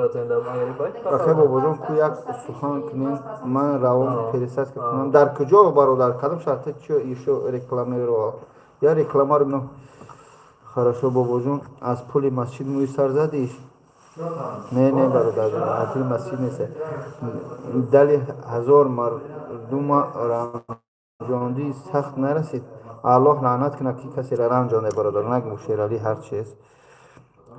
Акай бобоҷон, ку як сухан кунем, ман равон пересадка кунам. Дар куҷо, бародар? Кадом шаҳр? Ты чё ещё рекламировал? Я рекламару, ну. Хорошо, бобоҷон, аз пули масҷид мӯи сар задиш? Не, не, бародарҷон, аз пули масҷид нест. Дали ҳазор мардума ранҷондӣ, сахт нарасид? Аллоҳ лаънат кунад, ки касеро ранҷонде, бародар. Нагӯ, Шералӣ, ҳар чиз.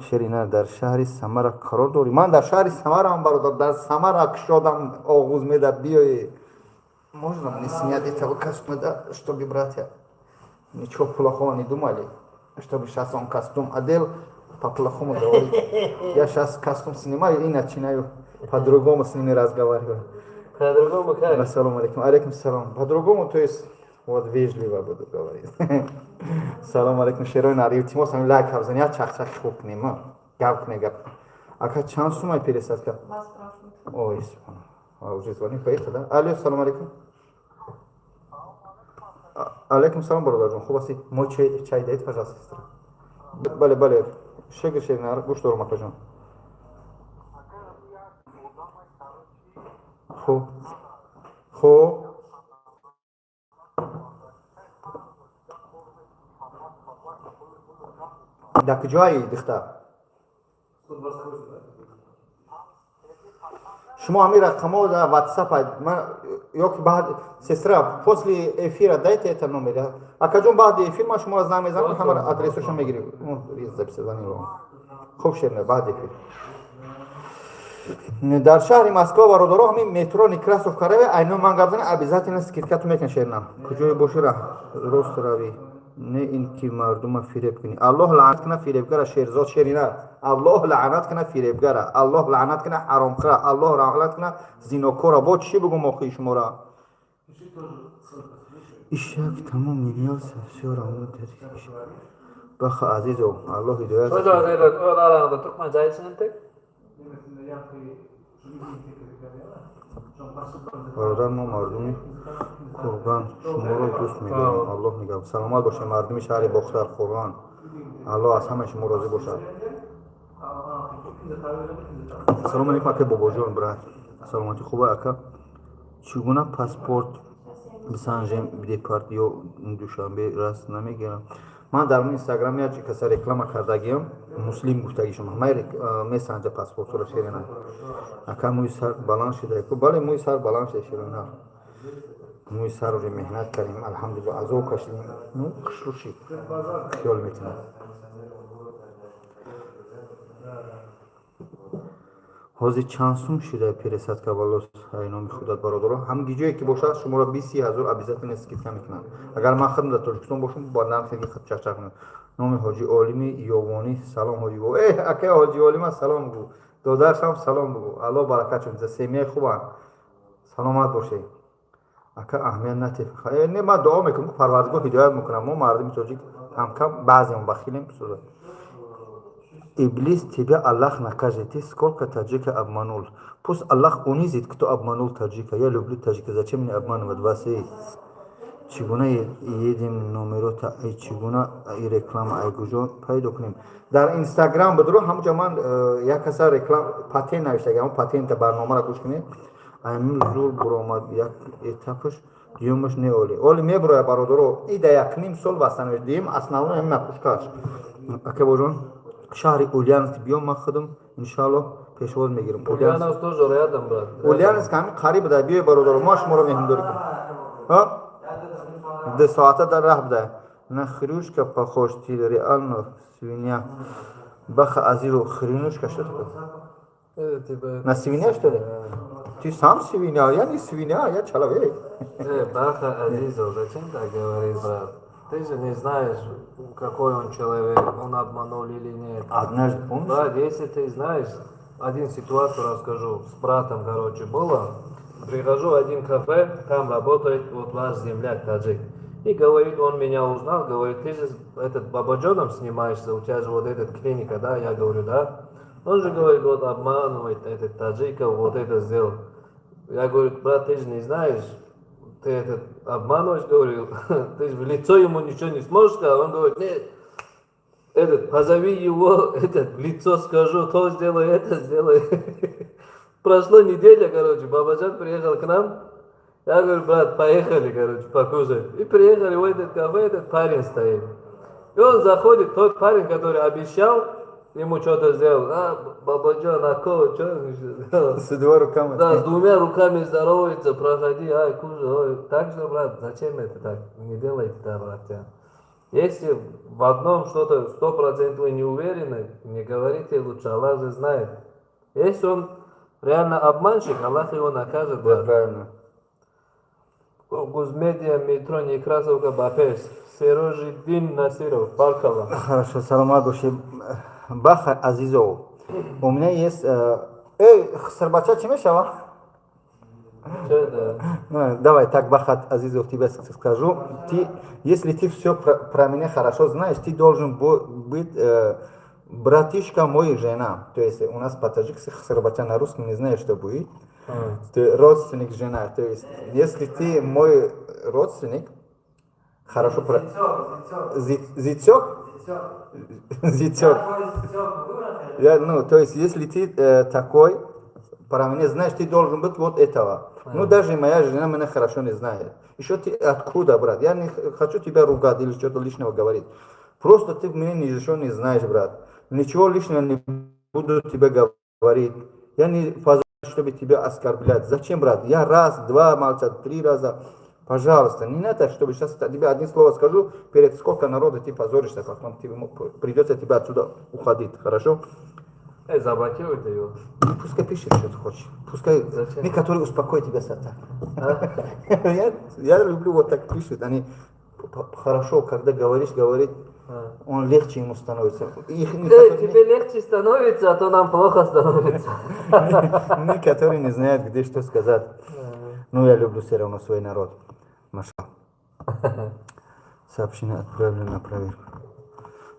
Шерина, дар шаҳри Самара қарор дорӣ? Ман дар шаҳри Самарам, бародар, дар Самара кушодам оғуз меда, биёе. Можно мне снять этого костюма, да, чтобы братья ничего плохого не думали, чтобы сейчас он костюм одел, по-плохому говорит. Я сейчас костюм снимаю и начинаю по-другому с ними разговаривать. По-другому как? Ассаламу алейкум. Алейкум салам. По-другому, то есть, вот вежливо буду говорить. Салом алейкум, шерои нари. Илтимос, ҳамин лайк ҳавзани, як чахчахи хуб кунем, а? Гап кунем, гап. Ака, чанд сумай пересадка? Вас спрашивают. Ой, субханаллах. А, уже звонит, поехал, да? Алло, салом алейкум. Алейкум салом, бародарҷон. Хуб ҳастӣ? Мо чай, чай дает, пожалуйста, сестра. Бале, бале. Шекр, шеринар, гӯш дорам, акаҷон. Хуб. Хуб. Дар куҷои, духтар? 128, да? Шумо ҳамин рақамҳо дар WhatsApp ман ё ки баъд, сестра, после эфира дайте это номер. Акаҷон, баъди эфир ман шуморо занг мезанам, ҳама адресошо мегирем. Записывание. Хуб, шерна, баъди эфир. Дар шаҳри Москва, бародаро, ҳамин метро Некрасовка раве, айно ман гап занам, обязательно скидкату мекунад. Шерна, куҷое боши, рост равӣ, не ин ки мардума фиреб кунӣ. Аллоҳ лаънат кунад фиребгара. Шерзод, Шерина, Аллоҳ лаънат кунад фиребгара, Аллоҳ лаънат кунад ҳаромхӯра, Аллоҳ лаънат кунад зинокора. Бо чӣ бугум охи шумора? Ишак тамом менялся, всё равно. Баха Азизов, Аллоҳ ҳидоят. Что за этот araňda türkmençe aýtsyň entek? Немесinde yankı Бародар, мо мардуми Қурбан шуморо дӯст медорем, Аллоҳ нигаҳ. Саломат бошед, мардуми шаҳри Бохтар, Қурбан. Аллоҳ аз ҳамаи шумо розӣ бошад. Ассалому алейкум, ака Бобоҷон, брат, саломатӣ хуба, ака? Чӣ гуна паспорт бисанҷем? Депорт ё Душанбе раст намегирам. Ман дар Инстаграм як каса реклама кардагиам, Муслим гуфтагишам, ҳамаи месанҷа паспортро. Шерина ака, мӯи сар баланд шуда? Бале, мӯи сар баланд шуда. Шерина, мӯи сар уже меҳнат кардем, алҳамдулилла, азоб кашидем, ну, хушрӯ шид, хиёл мекунам. Ҳозир чанд сум шуда пересадка волос ай номи худат? Бародаро, ҳам ҷое ки бошад, шуморо 20-30 ҳазор обязательно скидка мекунанд. Агар ман худам дар Тоҷикистон бошам, ба нархи худ чахчах мекунам. Номи Ҳоҷи Олими Ёвонӣ. Салом, ҳоҷи. Э, акай Ҳоҷи Олима, салом бугӯ, додаршам салом бугӯ. Аллоҳ баракат шуд, семьяи хубанд, саломат бошед. Ака, аҳамият натеф. Не, ман дуо мекунам, Парвардигор ҳидоят мекунам. Мо мардуми тоҷик ҳамкам баъзеон бахилем. Иблис, тебя Аллах накажет. Ты сколько таджика обманул. Пусть Аллах унизит, кто обманул таджика. Я люблю таджика. Зачем мне обманывать вас? Эй? Чӣ гуна едем номерота? Ай, чӣ гуна и реклама ай куҷо пайдо кунем? Дар Инстаграм будро, ҳамуҷа ман як каса реклам патент навиштага, ҳамон патента барномаро гӯш кунед. Аймин зур буромад як этапаш, дуюмаш не, оли оли мебуроя, бародаро, и да 1,5 сол вастанавиш, дуюм основной ҳамин макушкаш. Ака божон, шаҳри Ульяновск биём, ман худам иншааллоҳ пешвоз мегирам. Ульяновск тоже рядом, брат. Ульяновск ҳамин қариб буда. Биёй, бародаро, ма шуморо меҳмондорӣ кунем. 2 соата дар раҳ буда. На хрюшка похож, ты реально свинья. Баха Азизу, хрюшка что такое? Это типа. На свинья, что ли? Ты сам свинья, я не свинья, я человек. Баха Азизов, зачем так говорит, брат? Ты же не знаешь, какой он человек, он обманул или нет. Однажды, помнишь? Да, если ты знаешь, один ситуацию расскажу. С братом, короче, было. Прихожу в один кафе, там работает вот ваш земляк, таджик. И говорит, он меня узнал, говорит: «Ты же этот Бабаджоном снимаешься, у тебя же вот этот клиника, да?» Я говорю: «Да». Он же говорит, вот обманывает этот таджиков, вот это сделал. Я говорю: «Брат, ты же не знаешь, ты этот обманываешь, — говорю, — ты же в лицо ему ничего не сможешь сказать». Он говорит: «Нет, этот, позови его, этот, в лицо скажу, то сделай, это сделай». Прошло неделя, короче, Бабаджан приехал к нам. Я говорю: «Брат, поехали, короче, покушать». И приехали в этот кафе, этот парень стоит. И он заходит, тот парень, который обещал, ему что-то сделал. А, Бабаджан, а кого, что он сделал? С двумя руками. Да, с двумя руками здоровается, проходи, ай, кушай, ой. Так что, брат, зачем это так? Не делайте так, братья. Если в одном что-то 100% вы не уверены, не говорите лучше, Аллах же знает. Если он реально обманщик, Аллах его накажет, Да, брат. правильно. Гузмедиа, метро Некрасовка, Бапеш. Серожиддин Насиров, Баркала. Хорошо, саломат боши. Баха Азизов. У меня есть. Эй, хсарбача чӣ мешава? Что это? Ну, давай так, Бахат Азизов, тебе скажу. Ты, если ты все про меня хорошо знаешь, ты должен быть братишка мой жена. То есть у нас по-таджикски хсарбача, на русском не знаю, что будет. Ты родственник жена. То есть если ты мой родственник, хорошо про. Зятёк? Зятёк. Я, ну, то есть, если ты такой, про меня знаешь, ты должен быть вот этого. Ну, даже моя жена меня хорошо не знает. Еще ты откуда, брат? Я не хочу тебя ругать или что-то лишнего говорить. Просто ты меня ничего не знаешь, брат. Ничего лишнего не буду тебе говорить. Я не позволю, чтобы тебя оскорблять. Зачем, брат? Я раз, два молчать, три раза. Пожалуйста, не надо, чтобы сейчас тебе одни слова скажу, перед сколько народа ты позоришься, потом тебе придется тебе отсюда уходить, хорошо? Эй, заблокируй его. Ну, пускай пишет, что ты хочешь. Пускай Зачем? Некоторые успокоят тебя так. Я люблю, вот так пишут. Они хорошо, когда говоришь, говорит, он легче ему становится. Их Эй, некоторые, тебе легче становится, а то нам плохо становится. Некоторые не знают, где что сказать. Ну, я люблю все равно свой народ. Маша. Сообщение отправлено на проверку.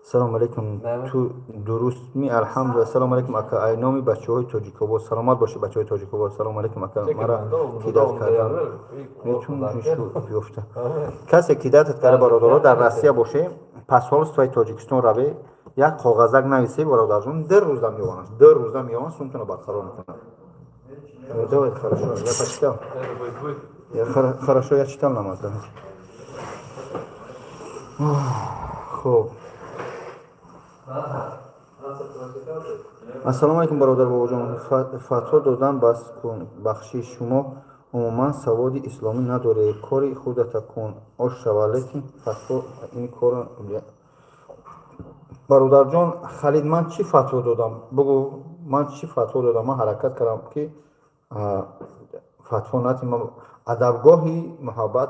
Салом алейкум. Да. Ту дурустми? Алҳамдулилла. Салом алейкум, ака. Ай номи бачаҳои Тоҷикобод. Саломат бошед, бачаҳои Тоҷикобод. Салом алейкум, ака. Мара кидать кардам. Метавонӣ шу биёфта. Касе кидать карда, бародаро, дар Россия боше, посольствои Тоҷикистон раве, як коғазак нависе, бародарҷон, 2 рӯза меёванд. 2 рӯза меёванд, сумтона барқарор мекунад. Ну, давай, хорошо, я почитал. Я хорошо, я читал намаз, давайте. Хоб. Ассалому алайкум, бародар Бобоҷон. Фатво додан бас кун. Бахши, шумо умуман саводи исломӣ надоред. Кори худата кун, ош шава, лекин фатво ин корро. Бародарҷон Халид, ман чӣ фатво додам? Бугӯ, ман чӣ фатво додам? Ман ҳаракат кардам, ки фатво натим. Адабгоҳи муҳаббат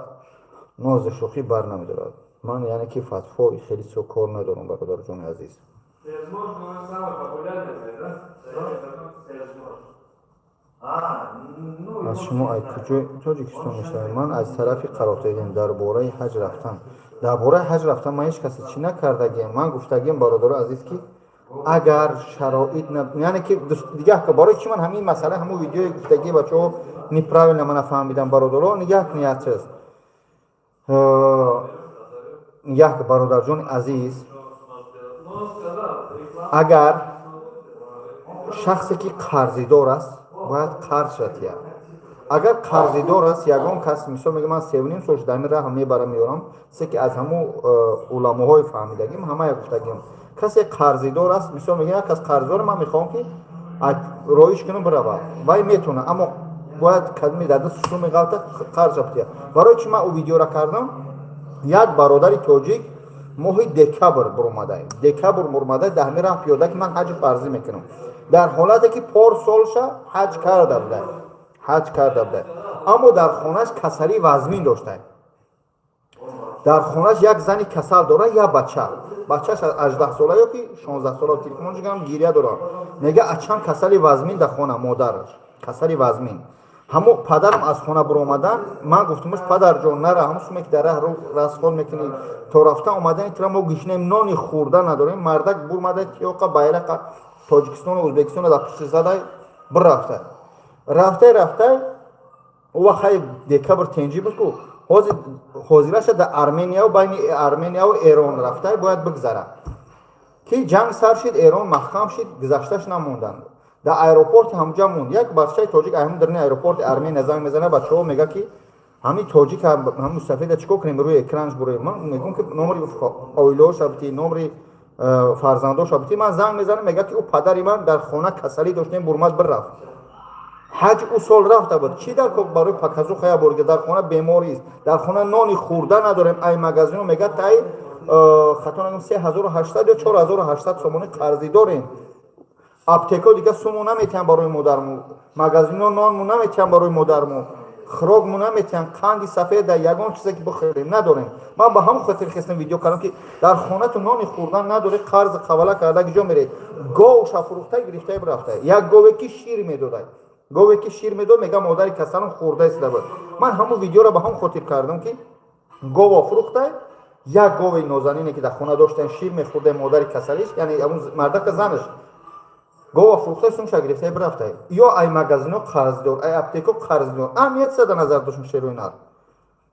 нозу шӯхӣ бар намедорад. Ман яъне ки фатвои хеле чизо кор надорам, бародарҷони азиз. Севжмош, ну, самый популярный здесь, да? Севжмош. Аз шумо аз куҷои Тоҷикистон мешавед? Ман аз тарафи Қаротегин. Дар бораи ҳаҷ рафтан, дар бораи ҳаҷ рафтан ман ҳеҷ касе чӣ накардагием. Ман гуфтагием, бародаро азиз, ки агар шароит, яъне ки дигаҳ, барои чӣ ман ҳамин масъала, ҳамун видеои гуфтагии бачаҳо неправильно мана фаҳмидам. Бародаро, нигаҳ кунед, чиз, нигаҳ, бародарҷони азиз, агар шахсе ки қарзидор аст, бояд қарзша тиҳад. Агар қарзидор аст ягон кас, мисол мега, ман 3,5 сол шуда ҳамин раҳ мебарам, меорам, се ки аз ҳамун уламоҳои фаҳмидагим, ҳамая гуфтагим, касе қарзидор аст, мисол мега, як кас қарздор, ман мехоҳам, ки роиш кунам, биравад, вай метавонад, аммо бояд кадми дар даст суми ғалта қарзша бидиҳад. Барои чӣ ман ӯ видеора кардам? Як бародари тоҷик моҳи декабр буромада, декабр буромада, дар ҳамин раҳ пиёда, ки ман ҳаҷи фарзӣ мекунам, дар ҳолате ки порсолша ҳаҷ карда буда, ҳаҷ карда буда, аммо дар хонаш касалии вазмин дошта, дар хонаш як зани касал дора, як бача, бачаш 18 сола ё ки 16 сола. Телефонш гам, гиря дорам, мега, ачам касали вазмин дар хона, модараш касали вазмин. Ҳамо падарам аз хона буромадан, ман гуфтамш, падарҷон, нара, ҳамон суме ки дар раҳ расход мекунӣ то рафта омадани тира, мо гишнем, нони хӯрда надорем. Мардак бурмада, тиёқа байрақа Тоҷикистону Ӯзбекистону дар пушти задай бирафта, рафтай, рафтай. Ӯ вақт хай декабр тенҷӣ буд ку, ҳозираша дар Арменияву байни Арменияву Эрон рафтай, бояд бигзара, ки ҷанг сар шид, Эрон маҳкам шид, гузашташ намонданд. Дар аэропорти ҳамҷа монд. Як бачаи тоҷик ҳамин дарни аэропорти Армения занг мезана, бачаҳо, мега, ки ҳамин тоҷик, ҳамин мустафида чӣ кор кунем, рӯи экранш буроем? Ман мегӯм, ки номери оилаоша бити, номери фарзандоша бити. Ман занг мезанам, мега, ки ӯ падари ман дар хона касалӣ доштем, бурмад, бирафт. Ҳаҷ ӯ сол рафта буд. Чӣ дар барои показуха я борга? Дар хона беморист, дар хона нони хӯрда надорем. Ай магазино, мега, тай хато нагӯм, 3800 ё 4800 сомонӣ қарзӣ дорем. Аптеко дига суму наметиҳанд барои модарму, магазино нонму наметиҳанд барои модарму, хӯрокму наметиҳанд, қанди сафеда, ягон чизе ки бихӯрем надорем. Ман ба ҳамон хотир хестам, видео кардам, ки дар хонату нони хӯрдан надорӣ, қарзи қавала карда гиҷо меред? Говша фурӯхта гирифта бирафта, як гове ки шир медода, гове ки шир медод, мега, модари касалам хӯрда истода буд. Ман ҳамон видеоро ба ҳамон хотир кардам, ки гова фурӯхта, як гови нозанине ки дар хона доштан, шир мехӯрда, модари касалиш, яъне ҳамон мардака занаш гова фурӯхта, сумша гирифта бирафта. Ё ай магазино қарздор, ай аптеко қарздор, аҳамият сада назар доштам, шерои нар.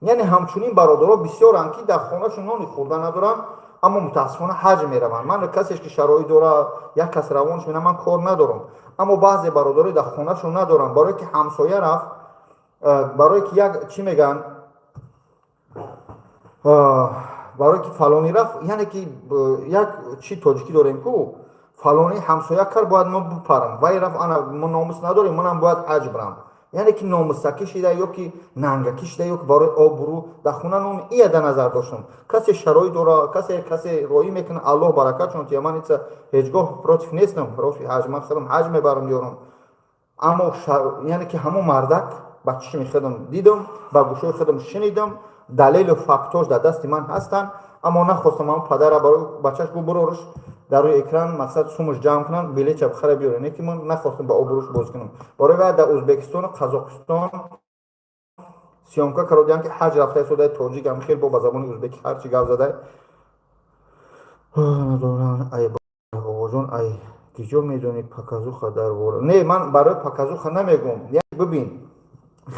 Яъне ҳамчунин бародаро бисёранд, ки дар хонашон нони хӯрда надоранд, аммо мутаассифона ҳаҷ мераванд. Ман касеш ки шароит дора, як кас равонш мена, ман кор надорам, аммо баъзе бародаро дар хонашон надоранд, барое ки ҳамсоя рафт, барое ки як чӣ мегӯянд. Барое ки фалонӣ рафт, яъне ки як чи тоҷикӣ дорем ку, фалонӣ ҳамсоя кард, бояд мо бипарам, вай рафт, ана мо номус надорем, манам бояд ҳаҷ бирам. Яъне ки номусакӣ шида ё ки нангакӣ шида, ё ки барои обрӯ дар хона ном ия дар назар доштам. Касе шароит дора, касе роӣ мекунад, Аллоҳ баракатшон тия. Ман ица ҳеҷ гоҳ против нестам, против ҳаҷ, ман худам ҳаҷ мебарам ёрам. Аммо яъне ки ҳамон мардак ба чишми худам дидам, ба гӯшои худам шунидам, далелу фактош дар дасти ман ҳастанд, аммо нахостам ҳамон падара барои бачаш гу бурорш дар рӯи экран, мақсад сумуш ҷамъ кунам, билетча бихара биёре. Не ки ман нахостам ба обрӯш боз кунам. Барои вай дар Ӯзбекистону Қазоқистон съёмка кародиям, ки ҳаҷ рафта истодаи тоҷик ам хел бо ба забони ӯзбекӣ ҳарчи гап задай надорам. Ай бобоҷон, ай киҷо медонӣ показуха дар бора? Не, ман барои показуха намегӯм. Бибин,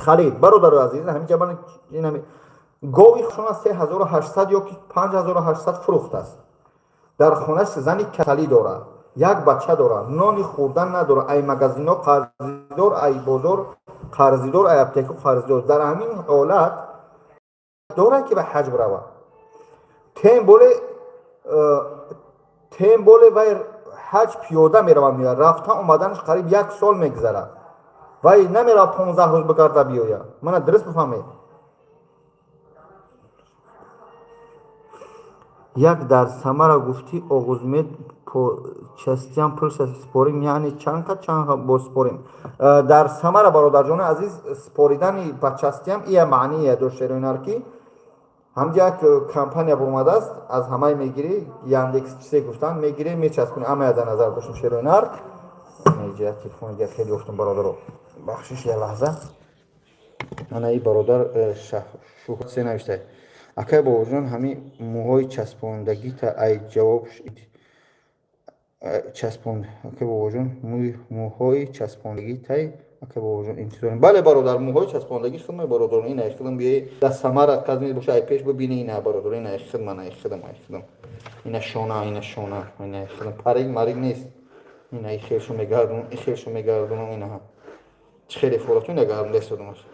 халид бародари азиз, ҳаминҷа ман инами гови хушона 3800 ё ки 5800 фурӯхтааст. Дар хонаш зани касалӣ дорад, як бача дорад, нони хӯрдан надорад, ай магазино қарздор, ай бозор қарздор, ай аптека қарздор. Дар ҳамин ҳолат дорад ки ба ҳаҷ биравад. Тем более вай ҳаҷ пиёда меравад, меояд, рафта омаданаш қариб як сол мегузарад. Вай намеравад 15 рӯз бигарда биёяд. Мана дуруст бифаҳмед. Як дар Самара гуфтӣ, оғузмед по частям пулша спорим, яъне чанқа чанқа бо спорим дар Самара? Бародарҷони азиз, споридани по частям ия маъние дошт, шероинар, ки ҳамҷа як компания буромадааст, аз ҳамаи мегирӣ, Яндекс чизе гуфтанд, мегирӣ, мечаспонӣ. Амая дар назар доштем, шероинар. Иҷа телефон дигар хеле ёфтум, бародаро, бахшиш, як лаҳза. Ана и бародар шӯҳрат се навиштае: акай бобоҷон, ҳамин мӯҳои часпондагита ай ҷавоб часпонд. Акай бобоҷон, мӯҳои часпондагитай, акай бобоҷон, интизорем. Бале, бародар, мӯҳои часпондагӣ худмай, бародарон, ина худам. Биёи дар Самара казми боша, ай пеш бибини. Ина, бародар, ина худман, ай худам, ай худам, ина шона, ина шона, ина худам, парик марик нест. Ина и хелшо мегардонам, и хелшо мегардонам. Ина чӣ хеле форату, ина гардонда истодамаш.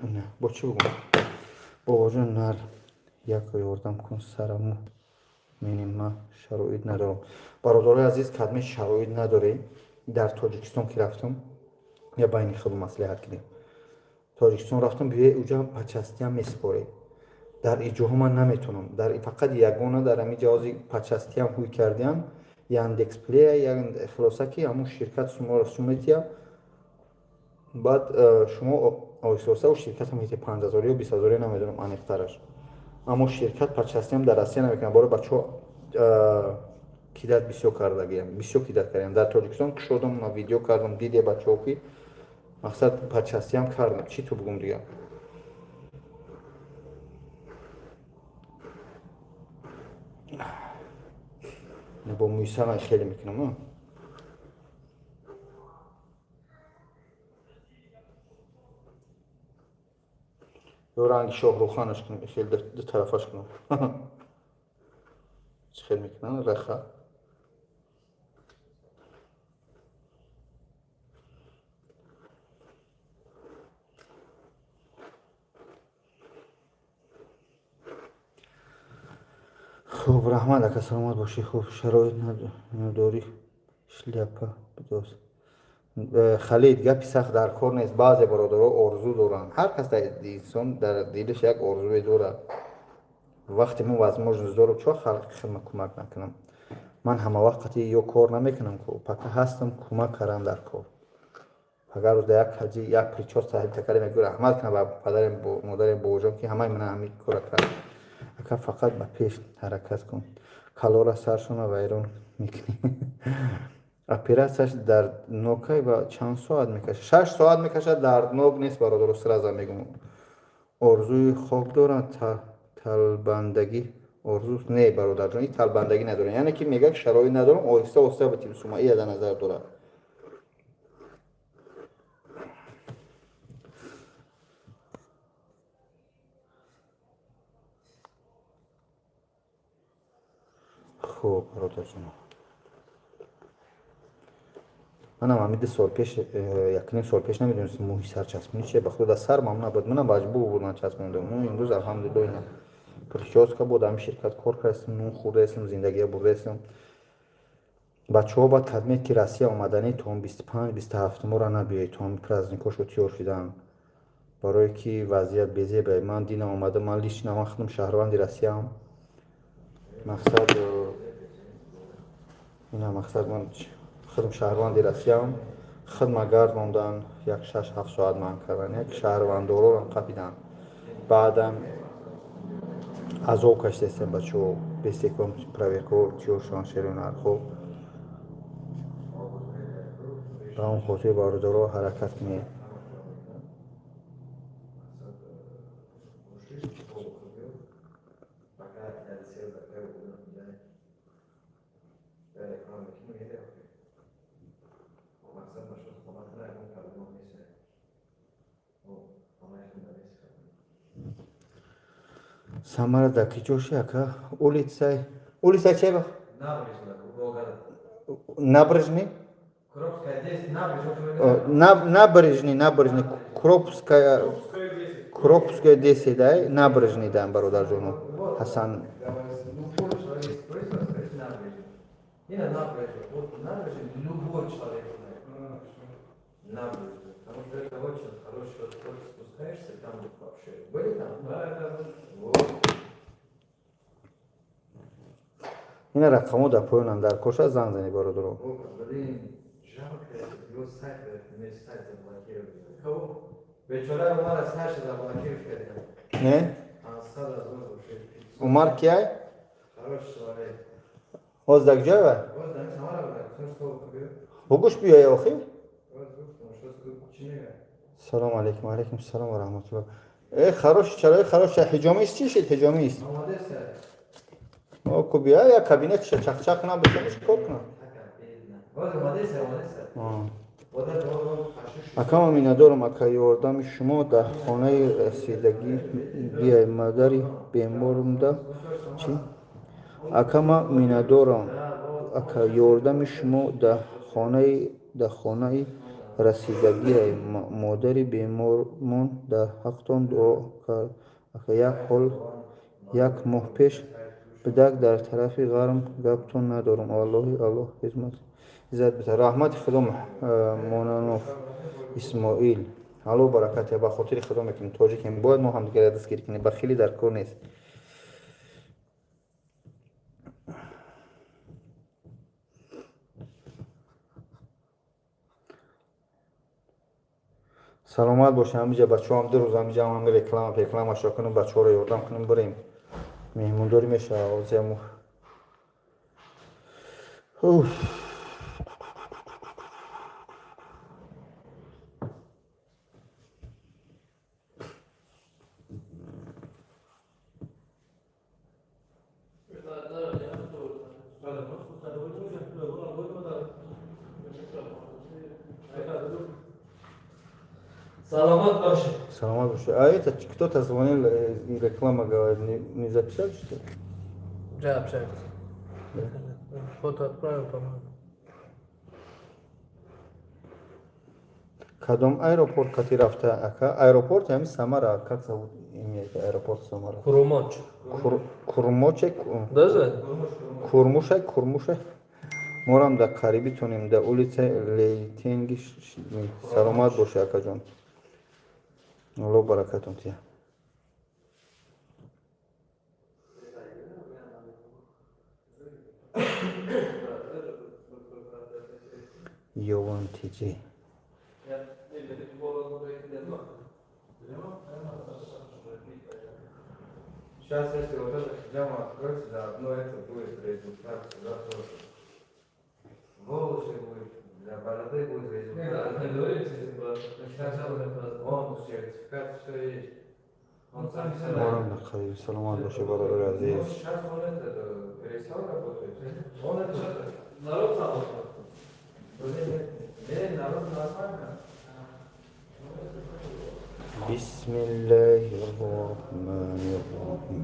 Ина бо чӣ бигӯм? Бобоҷон, нар як ёрдам кун, сараму меним, ман шароит надорам. Бародарои азиз, кадме шароит надорем, дар Тоҷикистон ки рафтам, я байни худ маслиҳат кунем. Тоҷикистон рафтам, биёе, уҷа по частям месупорем. Дар иҷоҳо ман наметавонам, дар фақат ягона дар ҳамин ҷавози по частям ҳуй кардиам, Яндекс Плея, хулоса, ки ҳамун ширкат суморо суметия, баъд шумо оҳиста оҳиста ширкатам ҳити 5000 ё 20 000, намедонам аниқтараш, аммо ширкат по частям дар Россия намекунад. Бори бачаҳо кидать бисёр кардагиям, бисёр кидать кардем дар Тоҷикистон, кушодам, видео кардам, диде бачаҳо, ки мақсад по частям кардем. Чӣ ту бугум дигар? Бо мӯйсара хеле мекунам. Ё ранги Шоҳруханаш кунам, хеле ду тарафаш кунам, чӣ хел мекунам раха. Хуб, раҳмат, ака, саломат бошӣ. Хуб, шароит надорӣ, шляпа бидоз. Халид, гапи сахт дар кор нест. Баъзе бародаро орзу доранд, ҳар кас инсон дар дилаш як орзуе дорад. Вақте мо возможность дорам, чо халқи хидма кӯмак накунам? Ман ҳама вақт қатъи ё кор намекунам, пока ҳастам, кӯмак кардам дар кор. Агар рӯз як ҳаҷи як причёска такаре мегӯ, раҳмат кунам ба падарем, модарем, бобоҷон, ки ҳамаи мана ҳамин кора кард. Ака, фақат ба пеш ҳаракат кун, калора саршона вайрон мекунӣ. Оператсияш дарднокай ва чанд соат мекашад? 6 соат мекашад, дарднок нест, бародаро, сразу мегӯм. Орзуи хок доранд, талбандагӣ орзу не, бародарҷон, ин талбандагӣ надорам. Яъне ки мегӯяд, шароит надорам, оҳиста оҳиста битим сума, ия дар назар дорад. Хуб, бародарҷон, манам ҳамин 2 сол пеш, 1,5 сол пеш намедонистам мӯҳи сарчаспонӣ чие. Ба худо, дар сар мамнӯъ буд, манам маҷбур будам часпондам. Имрӯз, алҳамдулилло, ина. Прическа буд, ҳами ширкат кор кардастем, нун хӯрдаестем, зиндагия бурдаестем. Бачаҳо баъд кадмед ки Россия омаданӣ то 25 27-мора набиёед, то ҳами праздникошо тиёр шидан, барое ки вазъият безеба. Ман динам омада, ман лично, ман худам шаҳрванди Россияам. Мақсад ина, мақсад, ман худам шаҳрванди Россияам, хидма гардондан, як 6-7 соат ман кардан, як шаҳрвандорорам қапидан, баъдам азоб кашидастем. Бачаҳо, бестеком проверкаҳо тиёр шаванд, шерунархо. Ба он хотир, бародаро, ҳаракат кунед. Пока я сел за первую, я реклама кину еде. Мақсад нашуд, хонатона ягон проблема нест. Хонаи худам нест. Самара дар ки ҷоши, ака? Улица чеба? Набережная, Волгоград. Набережный? Кропская 10, набережная. Набережный, набережный, Кропская, Кропская 10, дай, набережный дан, бародарҷоно. Ҳасан. Любой человек спросит вас, скажите набережная. Не на набережной, вот набережная любой человек знает. Набережная. Потому что это очень хороший, вот только спускаешься, там вот вообще. Были там? Да, это. Вот. Ина рақамо дар поёнам, дар коша занг зани, бародаро. О, блин, жалко, его сайт, мне сайт заблокировали. Кого? Бечора Умара Саша заблокировали. Не? Ансад Азор вообще. Умар кияй? Хороший человек. Ҳоз дар куҷоева? Вот, да, Самара, брат, ну что, купил? Бугӯш биёя охи. Вот, ну что, чӣ мега? Салом алейкум, алейкум салом ва раҳматулло. Э, хороший человек, хороший. Ҳиҷомист чӣ шид, ҳиҷомист? Молодец. О, ку бия, як кабинет чақчақ кунам, битониш кор кунам. Вот, молодец, молодец. Вот это вот, хашиш. Акама миннатдорам, ака, ёрдами шумо дар хонаи расидагӣ биай, модари беморумда чӣ? Акама миннатдорам, ака, ёрдами шумо дар хонаи расидагиай, модари бемормон дар ҳақтон дуо кард, ака. Як ҳол як моҳ пеш бидак дар тарафи ғарм, гаптон надорам, аллоҳи аллоҳ хизмат иззат бита, раҳмати худо. Монанов Исмоил, алло баракате, ба хотири худо мекунем, тоҷикем, бояд мо ҳамдигарро дастгирӣ кунем, бахилӣ дар кор нест. Саломат бошед. Ҳамиҷа бачаҳоам 2 рӯз ҳамиҷа ҳами реклама рекламашо кунем, бачаҳоро ёрдам кунем, бирем, меҳмондорӣ мешавад озиаму. Уф. Саломат бошед. Саломат бошед. А это кто-то звонил, реклама говорит, не записали, что ли? Да, общаются. Фото отправил, по-моему. Кадом аэропорт кати рафта, ака? Аэропорт ҳами Самара, как зовут имя это аэропорт Самара? Курумоч. Курмоче? Даже? Курмушай, Курмушай. Морам дар қарибитонем, дар улица Лейтенги. Саломат бошед, акаҷон. Алло баракатон тия. Йован Тиҷи. Сейчас, если вот эта хиджама откроется, заодно это будет результат сюда тоже. Волосы будет, для бороды будет результат. Сейчас Он сертификат, все есть. Он сам все. Морам дар қариби. Саломат бошед, бародари азиз. Сейчас он это перестал работать. Он это. Народ сам. Блин, не, народ нормально. Бисмиллаҳи роҳмани роҳим.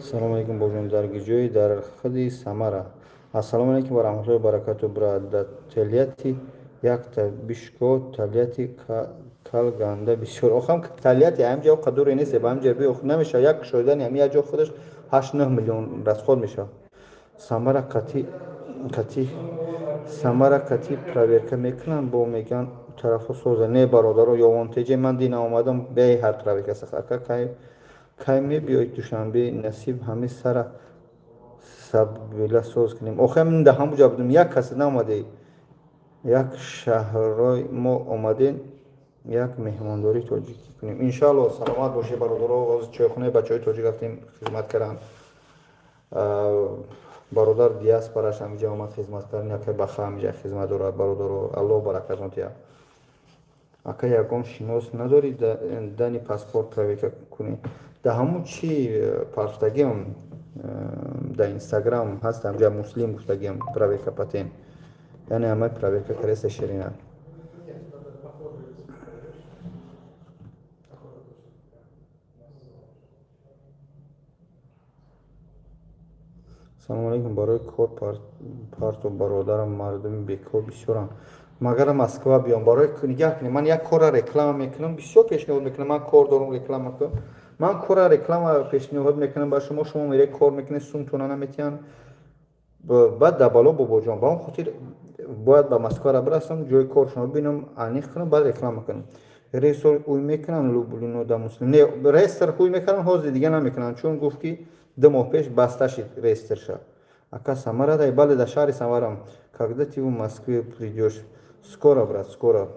Салому алейкум, бобоҷон, дар ҷои дар худи Самара. Ассалому алейкум ва раҳматуллоҳи ва баракату, брат, дар Тольятти Якта бишко Тольятти кал ганда бисёр. Охам Тольятти ҳамҷа оқа дуре нест, ба ҳамҷа би намешава, як шоидани ҳами як ҷо худаш 8-9 миллион расход мешава. Самара қати қати Самара қати проверка мекунанд, бо меган тарафо соза. Не, бародаро, ёвонтеҷе ман дина омадам, беҳад проверка сахт. Ака, кай мебиёед Душанбе? Насиб, ҳами сара сабила соз кунем. Охе, ман да ҳамуҷа будам, як кас наомаде. Як шаҳрҳои мо омадем, як меҳмондории тоҷикӣ кунем, иншаалло. Саломат бошед, бародаро. Ҳозир чойхонаи бачаҳои тоҷик рафтем, хизмат карданд. Бародар диаспораш ҳамиҷа омад, хизмат кард. Яке баха ҳамиҷа хизмат дорад, бародаро, Аллоҳ баракатон диҳад. Ака, ягон шинос надорӣ, дани паспорт проверка кунӣ? Да ҳамун чи партагиам да Инстаграм ҳаст, ҳамҷа Муслим гуфтагиам, проверка патент, яъне ҳамаи проверка кареста, ширина. Нет, надо похожие цифры, видишь? Похожие цифры. Салому алейкум, барои кор парту, бародарам, мардуми бекор бисёранд, магара Москва биём барои нигаҳ кунем. Ман як корра реклама мекунам, бисёр пешниҳод мекунам. Ман кор дорам, реклама кунам. Ман корра реклама пешниҳод мекунам ба шумо, шумо мере кор мекунед, сумтона наметиҳанд, баъд дар бало, бобоҷон. Ба он хотир бояд ба Москвара бирасам, ҷои коршонро бинам, аниқ кунам, баъд реклама кунам. Реестр ҳуй мекунанд Люблино да Муслим? Не, реестр ҳуй мекунанд, ҳозир дига намекунанд, чун гуфт, ки 2 моҳ пеш баста шид реестрша. Ака, Самарадай? Бале, дар шаҳри Самарам. Когда ты в Москве придешь? Скоро, брат, скоро.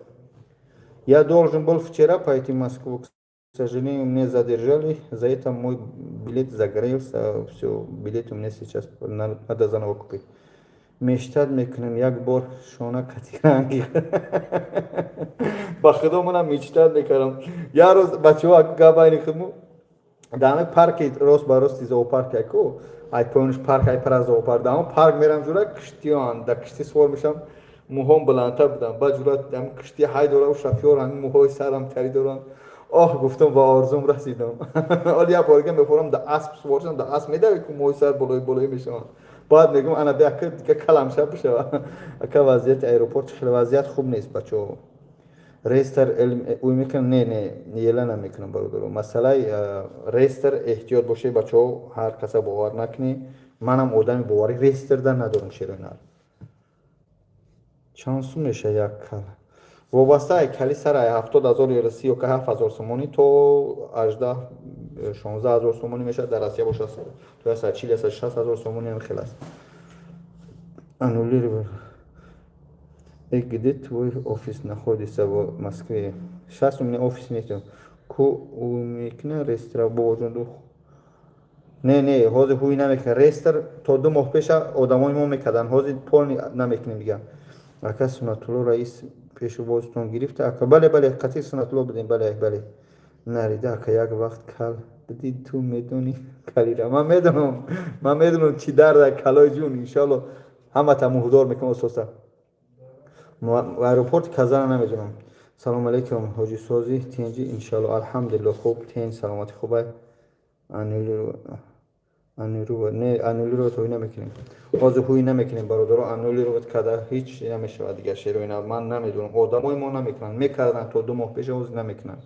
Я должен был вчера пойти в Москву, к сожалению, меня задержали, за это мой билет загорелся, все, билет у меня сейчас надо заново купить. Мечтать мекунем як бор шона кати ранги. Ба худо, манам мечтать мекардам. Як рӯз, бачаҳо, гап байни худму, дар ҳамин парки рост ба рости зоопарк яку, ай поёниш парк, ай пара зоопарк, дар ҳамон парк мерам, ҷура киштиён, дар киштӣ сувор мешам, мӯҳом баландтар будам, баъд ҷура ҳамин киштӣ ҳай дора, шофёр ҳамин мӯҳои сарам тари дорам. Оҳ, гуфтам, ба орзум расидам. Ҳоли як бор дига мефорам, дар асп сувор шудам, дар асп медавӣ, ку мӯҳои сар болои болоӣ мешаванд. Баъд мегӯм, ана бия, дига каламша бишава. Ака, вазъияти аэропорт чӣ хел? Вазъият хуб нест, бачаҳо. Реестр ӯй мекунам? Не, не, ела намекунам, бародаро. Масъалаи реестр, эҳтиёт бошед, бачаҳо, ҳар каса бовар накунӣ. Манам одами боварӣ реестрда надорам. Шероинар, чанд сум меша як кал? Вобаста ай кали сар, ай 70 000 Россия ё 7000 сомонӣ то 18-16 ҳазор сомонӣ мешавад. Дар Россия бошад, то 140, 160 ҳазор сомонӣ ҳам хел аст. Аннулировать. И где твой офис находится в Москве? Сейчас у меня офис нету. Ку умекна реестра, бобоҷон? Не, не, ҳозир ҳуй намекунад реестр. То 2 моҳ пеша одамои мо мекарданд, ҳозир полный намекунем дига. Ака, Сунатулло раис пешвозтон гирифта, ака? Бале, бале, қатъи Сунатулло будем, бале, бале. Нарида, ака, як вақт кал бидӣ, ту медонӣ калира. Ман медонам, ман медонам, чӣ дарда, калои ҷун. Иншоалло, ҳамата муҳдор мекунам асоса. Аэропорти Казана намедонам. Салому алейкум, ҳоҷисозӣ, тинҷи? Иншоалло, алҳамдулилло, хуб, тинҷ, саломати хубай. Не, аннулировать ҳуй намекунем, ҳозир ҳуй намекунем, бародаро. Аннулировать карда ҳеҷ намешавад дига, шероина. Ман намедонам, одамои мо намекунанд, мекарданд то 2 моҳ пеша, ҳозир намекунанд.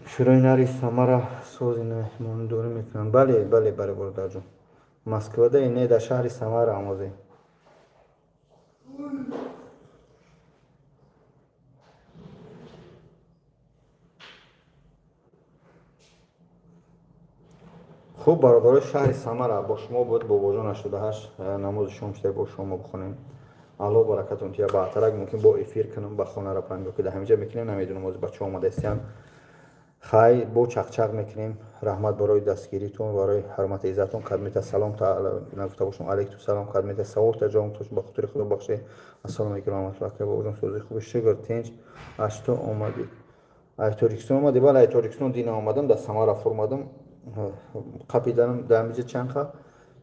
Широинари Самара сози меҳмондорӣ мекунанд? Бале, бале, бале, бародарҷон. Москвада не, дар шаҳри Самара омозе. Хуб, бародарои шаҳри Самара, бо шумо буд Бобоҷон 88. Намози шом шуда, бо шумо бихонем. Алло баракатон тия. Баъдтарак мумкин бо эфир кунам, ба хона рафам ё ки дар ҳамиҷа мекунем, намедонам. Ҳозир бачаҳо омадаистиянд, хай, бо чақчақ мекунем. Раҳмат барои дастгиритон, барои ҳурмати иззатон. Кадмета салом нагуфта бошам, алейкум салом. Кадмета саволта ҷавоб тош, ба хотири Худо бахше. Ассалому алейкум раҳматуллоҳ, бобоҷон, сӯзи хуби, шукр, тинҷ. Аз омадӣ? Ай Тоҷикистон омадӣ? Бале, ай Тоҷикистон дина омадам, дар Самара фурмадам, қапиданам дар ҳамиҷа чанқа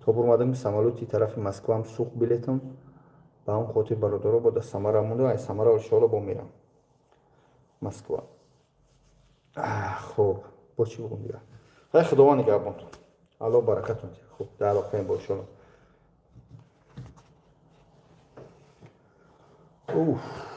то бурмадам, самолёти тарафи Москваам сӯхт билетам. Ба ҳамон хотир, бародаро, бо дар Самара мондам. Ай Самара иншоалло бо мерам Москва. Хуб, бо чӣ бугум дигар? Хай, Худованд нигаҳбонтон, Алло баракатон. Хуб, дар алоқаем бо, иншоалло. Уф.